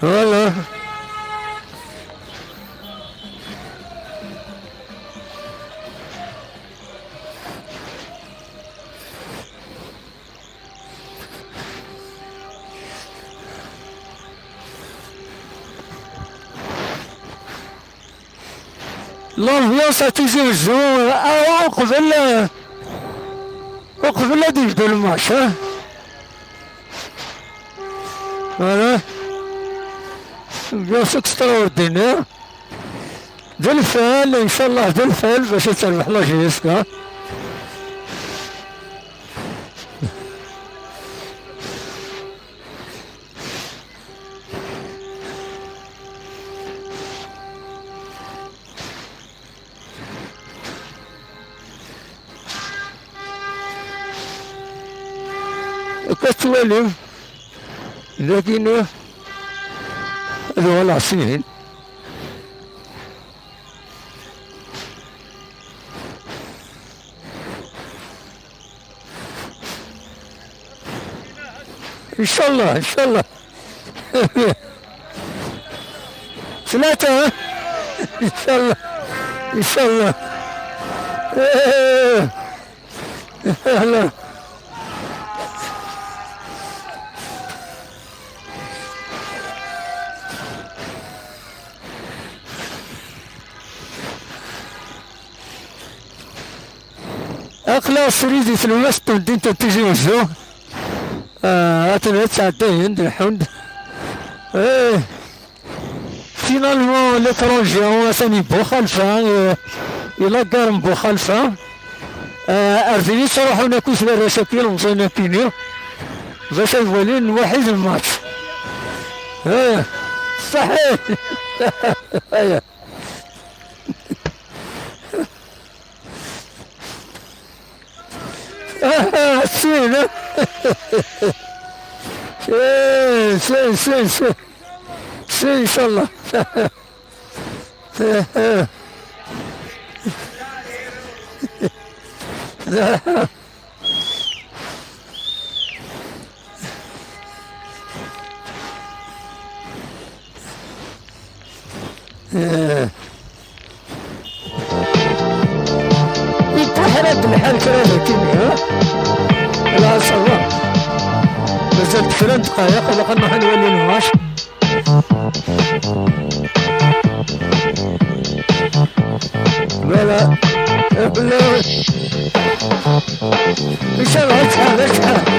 Voilà. L'ambiance à Tizi Ouzou, ah, uqbel, uqbel ad yebdu lmatch, hein. Voilà. Ambiance extraordinaire. D lfal, inchallah, d lfal, bac ad terbeḥ la J S K. Akka tettwalim, dagi, ad uɣaleɣ syin. Inchallah, inchallah. Tlata, ha? Inchallah. Inchallah. Eh, eh, eh. Aql-aɣ srid di tlemmast n temdint n Tizi Wezzu. Ah, atan ad ttɛeddayen-d lḥund. Eh, finalement, l'étranger, atan i Buxalfa, eh, i la gare n Buxalfa. Eh, ar din i ttruḥun akk warrac-agi, ilemẓiyen-agi-ni, bac ad walin waḥid lmatch. Eh, ṣaḥit. Aya. Ah, sin, ah. Sin, sin, sin, sin. Sin, inchallah. Eh. Yettuḥrad lḥal kra daki, ha? La, ça va. Mazal kra n ddqayeq, ilaq ad nruḥ ad nwali lmatch. Voilà. Inchallah, ad tḥal, ad tḥal.